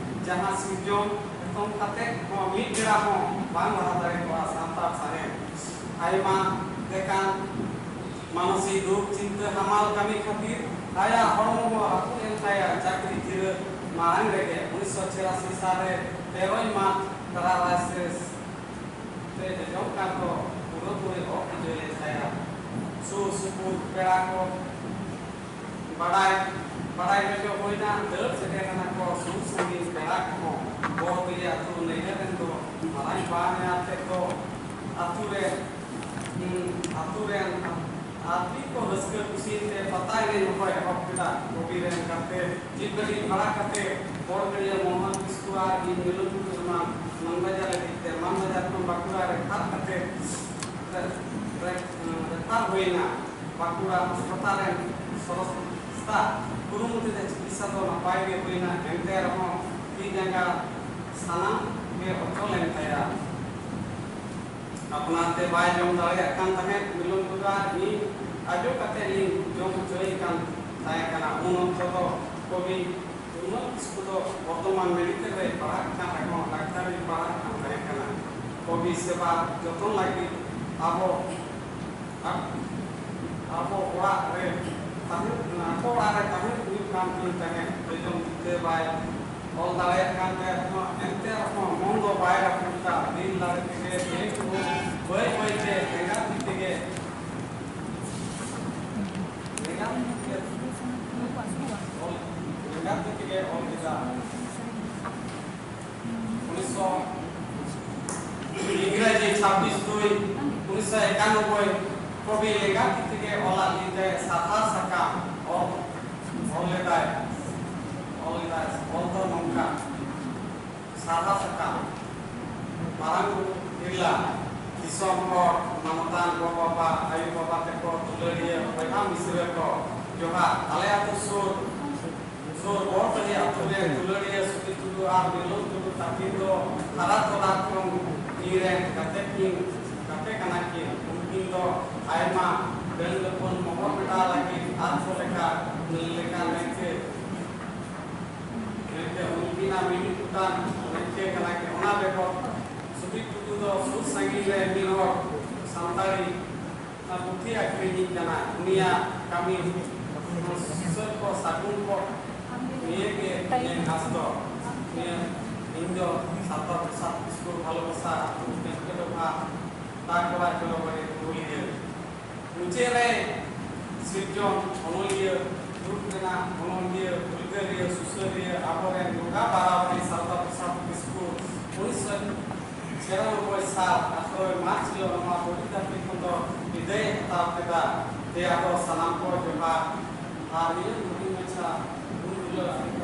ᱡᱟᱦᱟᱸ ᱥᱤᱨᱡᱚᱱ ᱮᱛᱚᱢ ᱠᱟᱛᱮ ᱦᱚᱸ ᱢᱤᱫ ᱵᱮᱲᱟ ᱦᱚᱸ ᱵᱟᱝ ᱞᱟᱦᱟ ᱫᱟᱲᱮ ᱠᱚᱜᱼᱟ ᱥᱟᱱᱛᱟᱲ ᱥᱟᱶᱦᱮᱫ᱾ ᱟᱭᱢᱟ ᱞᱮᱠᱟᱱ ᱢᱟᱱᱚᱥᱤᱠ ᱫᱩᱠ ᱪᱤᱱᱛᱟᱹ ᱦᱟᱢᱟᱞ ᱠᱟᱹᱢᱤ ᱠᱷᱟᱹᱛᱤᱨ ᱟᱭᱟᱜ ᱦᱚᱲᱢᱚ ᱦᱚᱸ ᱨᱟᱹᱯᱩᱫ ᱮᱱ ᱛᱟᱭᱟ᱾ ᱪᱟᱹᱠᱨᱤ ᱡᱤᱨᱟᱹᱜ ᱢᱟᱲᱟᱝ ᱨᱮᱜᱮ ᱩᱱᱤᱥᱥᱚ ᱪᱷᱤᱭᱟᱥᱤ ᱥᱟᱞ ᱨᱮ ᱛᱮᱨᱚᱭ ᱢᱟᱨᱪ ᱯᱮᱨᱟᱞᱟᱭᱥᱤᱥ ᱛᱮ ᱡᱚᱡᱚᱢ ᱠᱟᱱ ᱫᱚ ᱯᱩᱨᱟᱹᱯᱩᱨᱤ ᱚᱯᱩᱡᱟᱹ ᱞᱮᱱ ᱛᱟᱭᱟ᱾ ᱥᱩᱨ ᱥᱩᱯᱩᱨ ᱯᱮᱲᱟ ᱠᱚ ᱵᱟᱰᱟᱭ, ᱵᱟᱰᱟᱭ ᱦᱚᱪᱚ ᱦᱩᱭᱱᱟ, ᱫᱟᱹᱲ ᱥᱮᱴᱮᱨ ᱮᱱᱟ ᱠᱚ ᱥᱩᱨ ᱥᱟᱺᱜᱤᱧ ᱯᱮᱲᱟ ᱠᱚᱦᱚᱸ᱾ ᱵᱚᱲ ᱵᱤᱞᱤ ᱟᱹᱛᱩ ᱱᱟᱹᱭᱦᱟᱹᱨ ᱨᱮᱱ ᱫᱚ ᱢᱟᱨᱟᱝ ᱵᱟᱦᱟ ᱧᱮᱞ ᱛᱮ ᱫᱚ ᱟᱹᱛᱩ ᱨᱮ, ᱦᱩᱸ, ᱟᱹᱛᱩ ᱨᱮᱱ ᱟᱹᱰᱤ ᱠᱚ ᱨᱟᱹᱥᱠᱟᱹ ᱠᱩᱥᱤ ᱛᱮ ᱯᱟᱛᱟ ᱮᱱᱮᱡ ᱦᱚᱸᱠᱚ ᱮᱦᱚᱵ ᱠᱮᱫᱟ᱾ ᱠᱚᱵᱤ ᱨᱮᱱ ᱜᱟᱛᱮ ᱡᱤᱯ ᱜᱟᱹᱰᱤ ᱵᱷᱟᱲᱟ ᱠᱟᱛᱮ ᱵᱚᱲ ᱜᱟᱹᱰᱤᱭᱟᱹ ᱢᱳᱦᱚᱱ ᱠᱤᱥᱠᱩ ᱟᱨ ᱤᱧ ᱢᱤᱞᱚᱱ ᱴᱩᱰᱩ ᱮᱢᱟᱱ ᱢᱟᱱᱵᱟᱡᱟᱨ ᱞᱟᱹᱜᱤᱫ ᱛᱮ ᱢᱟᱱᱵᱟᱡᱟᱨ ᱠᱷᱚᱱ ᱵᱟᱸᱠᱩᱲᱟ ᱨᱮ ᱯᱷᱟᱨ ᱠᱟᱛᱮ ᱨᱮ, ᱨᱮ, ᱨᱮᱯᱷᱟᱨ ᱦᱩᱭᱱᱟ᱾ ᱵᱟᱸᱠᱩᱲᱟ ᱦᱟᱥᱯᱟᱛᱟᱞ ᱨᱮᱱ ᱥᱚᱨᱚᱥᱛᱟ ᱠᱩᱨᱩᱢᱩᱴᱩ ᱛᱮ ᱪᱤᱠᱤᱛᱥᱟ ᱫᱚ ᱱᱟᱯᱟᱭ ᱜᱮ ᱦᱩᱭᱱᱟ, ᱮᱱᱛᱮ ᱨᱮᱦᱚᱸ ᱛᱤ ᱡᱟᱸᱜᱟ ᱥᱟᱱᱟᱢ ᱜᱮ ᱚᱪᱚᱞ ᱮᱱ ᱛᱟᱭᱟ᱾ ᱟᱯᱱᱟᱨ ᱛᱮ ᱵᱟᱭ ᱡᱚᱢ ᱫᱟᱲᱮᱭᱟᱜ ᱠᱟᱱ ᱛᱟᱦᱮᱸᱫ᱾ ᱢᱤᱞᱚᱱ ᱴᱩᱰᱩ ᱟᱨ ᱤᱧ ᱟᱡᱚ ᱠᱟᱛᱮ ᱞᱤᱧ ᱡᱚᱢ ᱦᱚᱪᱚᱭᱮ ᱠᱟᱱ ᱛᱟᱦᱮᱸ ᱠᱟᱱᱟ᱾ ᱩᱱ ᱚᱠᱛᱚ ᱫᱚ ᱠᱚᱵᱤ ᱩᱢᱟᱹᱞ ᱠᱤᱥᱠᱩ ᱫᱚ ᱵᱚᱨᱫᱷᱚᱢᱟᱱ ᱢᱮᱰᱤᱠᱮᱞ ᱨᱮᱭ ᱯᱟᱲᱦᱟᱜ ᱠᱟᱱ ᱨᱮᱦᱚᱸ ᱰᱟᱠᱛᱟᱨᱤ ᱯᱟᱲᱦᱟᱜ ᱠᱟᱱ ᱛᱟᱦᱮᱸ ᱠᱟᱱᱟ᱾ ᱠᱚᱵᱤ ᱥᱮᱵᱟ ᱡᱚᱛᱚᱱ ᱞᱟᱹᱜᱤᱫ ᱟᱵᱚ, ᱟᱵᱚ ᱚᱲᱟᱜ ᱨᱮ ᱛᱟᱦᱮᱸ, ᱟᱠᱚ ᱚᱲᱟᱜ ᱨᱮ ᱛᱟᱦᱮᱸ ᱦᱩᱭᱩᱜ ᱠᱟᱱ ᱛᱤᱧ ᱛᱟᱦᱮᱸᱫ᱾ ᱡᱚᱡᱚᱢ ᱡᱩᱛᱟᱹ ᱵᱟᱭ ᱚᱞ ᱫᱟᱲᱮᱭᱟᱜ ᱠᱟᱱ ᱛᱟᱦᱮᱸᱫ ᱨᱮᱦᱚᱸ, ᱮᱱᱛᱮ ᱨᱮᱦᱚᱸ ᱢᱚᱱ ᱫᱚ ᱵᱟᱭ ᱨᱟᱹᱯᱩᱫ ᱞᱮᱫᱟ᱾ ᱫᱤᱱ ᱫᱟᱲᱮ ᱛᱮᱜᱮ ᱵᱟᱹᱭ ᱵᱟᱹᱭ ᱛᱮ ᱮᱸᱜᱟᱛ ᱛᱤ ᱛᱮᱜᱮ ᱮᱸᱜᱟᱛ ᱛᱤ ᱛᱮᱜᱮ ᱚᱞ, ᱮᱸᱜᱟᱛ ᱛᱤ ᱛᱮᱜᱮ ᱚᱞ ᱠᱮᱫᱟ᱾ ᱩᱱᱤᱥᱥᱚ, ᱤᱝᱨᱮᱡᱤ ᱪᱷᱟᱵᱵᱤᱥ ᱫᱩᱭ ᱩᱱᱤᱥᱥᱚ ᱮᱠᱟᱱᱚᱵᱵᱳᱭ ᱠᱚᱵᱤ ᱮᱸᱜᱟᱛ ᱛᱤ ᱛᱮᱜᱮ ᱚᱞᱟᱜ ᱞᱤᱧ ᱛᱮ ᱥᱟᱨᱦᱟᱣ ᱥᱟᱠᱟᱢ ᱚᱞ, ᱚᱞ ᱞᱮᱫᱟᱭ, ᱚᱞ ᱞᱮᱫᱟᱭ᱾ ᱚᱞ ᱫᱚ ᱱᱚᱝᱠᱟ, ᱥᱟᱨᱦᱟᱣ ᱥᱟᱠᱟᱢ, ᱢᱟᱨᱟᱝ ᱵᱩᱨᱩ, ᱛᱤᱨᱞᱟ, ᱫᱤᱥᱚᱢ ᱦᱚᱲ, ᱢᱟᱱᱚᱛᱟᱱ ᱜᱚ ᱵᱟᱵᱟ, ᱟᱭᱳ ᱵᱟᱵᱟ ᱛᱮᱠᱚ, ᱫᱩᱞᱟᱹᱲᱤᱭᱟᱹ ᱵᱚᱭᱦᱟ ᱢᱤᱥᱨᱟᱹ ᱠᱚ, ᱡᱚᱦᱟᱨ᱾ ᱟᱞᱮ ᱟᱹᱛᱩ ᱥᱩᱨ, ᱥᱩᱨ ᱵᱚᱲ ᱛᱟᱹᱦᱤ ᱟᱹᱛᱩ ᱨᱮ ᱫᱩᱞᱟᱹᱲᱤᱭᱟᱹ ᱥᱩᱫᱤ ᱴᱩᱰᱩ ᱟᱨ ᱢᱤᱞᱚᱱ ᱴᱩᱰᱩ ᱛᱟᱹᱠᱤᱱ ᱫᱚ ᱦᱟᱨᱟ ᱛᱚᱨᱟ ᱠᱷᱚᱱ ᱤᱧ ᱨᱮᱱ ᱜᱟᱛᱮ ᱠᱤᱱ, ᱜᱟᱛᱮ ᱠᱟᱱᱟ ᱠᱤᱱ᱾ ᱩᱱᱠᱤᱱ ᱫᱚ ᱟᱭᱢᱟ ᱰᱟᱹᱱ ᱰᱟᱹᱯᱟᱹᱱ ᱢᱚᱦᱚᱨ ᱢᱮᱴᱟᱣ ᱞᱟᱹᱜᱤᱫ ᱟᱨ ᱠᱚ ᱞᱮᱠᱟ, ᱞᱮᱠᱟ ᱢᱮᱱᱛᱮ ᱢᱤᱢᱤᱫ ᱜᱚᱴᱟᱝ ᱢᱮᱱᱛᱮ ᱠᱟᱱᱟ ᱠᱤ, ᱚᱱᱟ ᱵᱮᱜᱚᱨ ᱥᱩᱵᱤᱨ ᱴᱩᱰᱩ ᱫᱚ ᱥᱩᱨ ᱥᱟᱺᱜᱤᱧ ᱨᱮ ᱢᱤᱫ ᱦᱚᱲ ᱥᱟᱱᱛᱟᱲᱤ ᱚᱱᱟ ᱯᱩᱛᱷᱤ ᱟᱹᱠᱷᱨᱤᱧᱤᱡ ᱠᱟᱱᱟ᱾ ᱩᱱᱤᱭᱟᱜ ᱠᱟᱹᱢᱤ ᱥᱩᱥᱟᱹᱨ ᱠᱚ, ᱥᱟᱹᱜᱩᱱ ᱠᱚ, ᱱᱤᱭᱟᱹ ᱜᱮ ᱤᱧᱟᱹᱜ ᱟᱸᱥ ᱫᱚ᱾ ᱱᱤᱭᱟᱹ ᱤᱧ ᱫᱚ ᱥᱟᱶᱛᱟ ᱯᱨᱚᱥᱟᱫ ᱠᱤᱥᱠᱩ ᱵᱷᱟᱞᱚᱵᱟᱥᱟ ᱟᱹᱛᱩ ᱠᱮᱢᱯᱮ ᱰᱚᱵᱷᱟ ᱛᱟᱠᱚᱲᱟ ᱪᱚᱨᱚᱵᱟᱲᱤ ᱯᱩᱨᱩᱞᱤᱭᱟᱹ᱾ ᱢᱩᱪᱟᱹᱫ ᱨᱮ ᱥᱤᱨᱡᱚᱱ ᱚᱱᱚᱞᱤᱭᱟᱹ, ᱫᱩᱠ ᱨᱮᱱᱟᱜ ᱚᱱᱚᱞᱤᱭᱟᱹ, ᱦᱩᱞᱜᱟᱹᱨᱤᱭᱟᱹ, ᱥᱩᱥᱟᱹᱨᱤᱭᱟᱹ, ᱟᱵᱚᱨᱮᱱ ᱵᱚᱸᱜᱟ ᱵᱟᱨᱟᱵᱟᱨᱤ ᱥᱟᱨᱫᱟ ᱯᱨᱚᱥᱟᱫᱽ ᱠᱤᱥᱠᱩ ᱩᱱᱤᱥᱥᱚ ᱪᱷᱤᱭᱟᱱᱚᱵᱵᱳᱭ ᱥᱟᱞ ᱟᱴᱷᱨᱚᱭ ᱢᱟᱨᱪ ᱦᱤᱞᱳᱜ ᱱᱚᱣᱟ ᱯᱚᱨᱤ ᱫᱷᱟᱹᱨᱛᱤ ᱠᱷᱚᱱ ᱫᱚ ᱵᱤᱫᱟᱹᱭ ᱦᱟᱛᱟᱣ ᱠᱮᱫᱟ᱾ ᱛᱮ ᱟᱵᱚ ᱥᱟᱱᱟᱢ ᱠᱚ ᱡᱚᱦᱟᱨ᱾ ᱟᱨ ᱱᱤᱭᱟᱹ ᱦᱩᱰᱤᱧ ᱢᱟᱪᱷᱟ ᱩᱱ ᱦᱤᱞᱳᱜ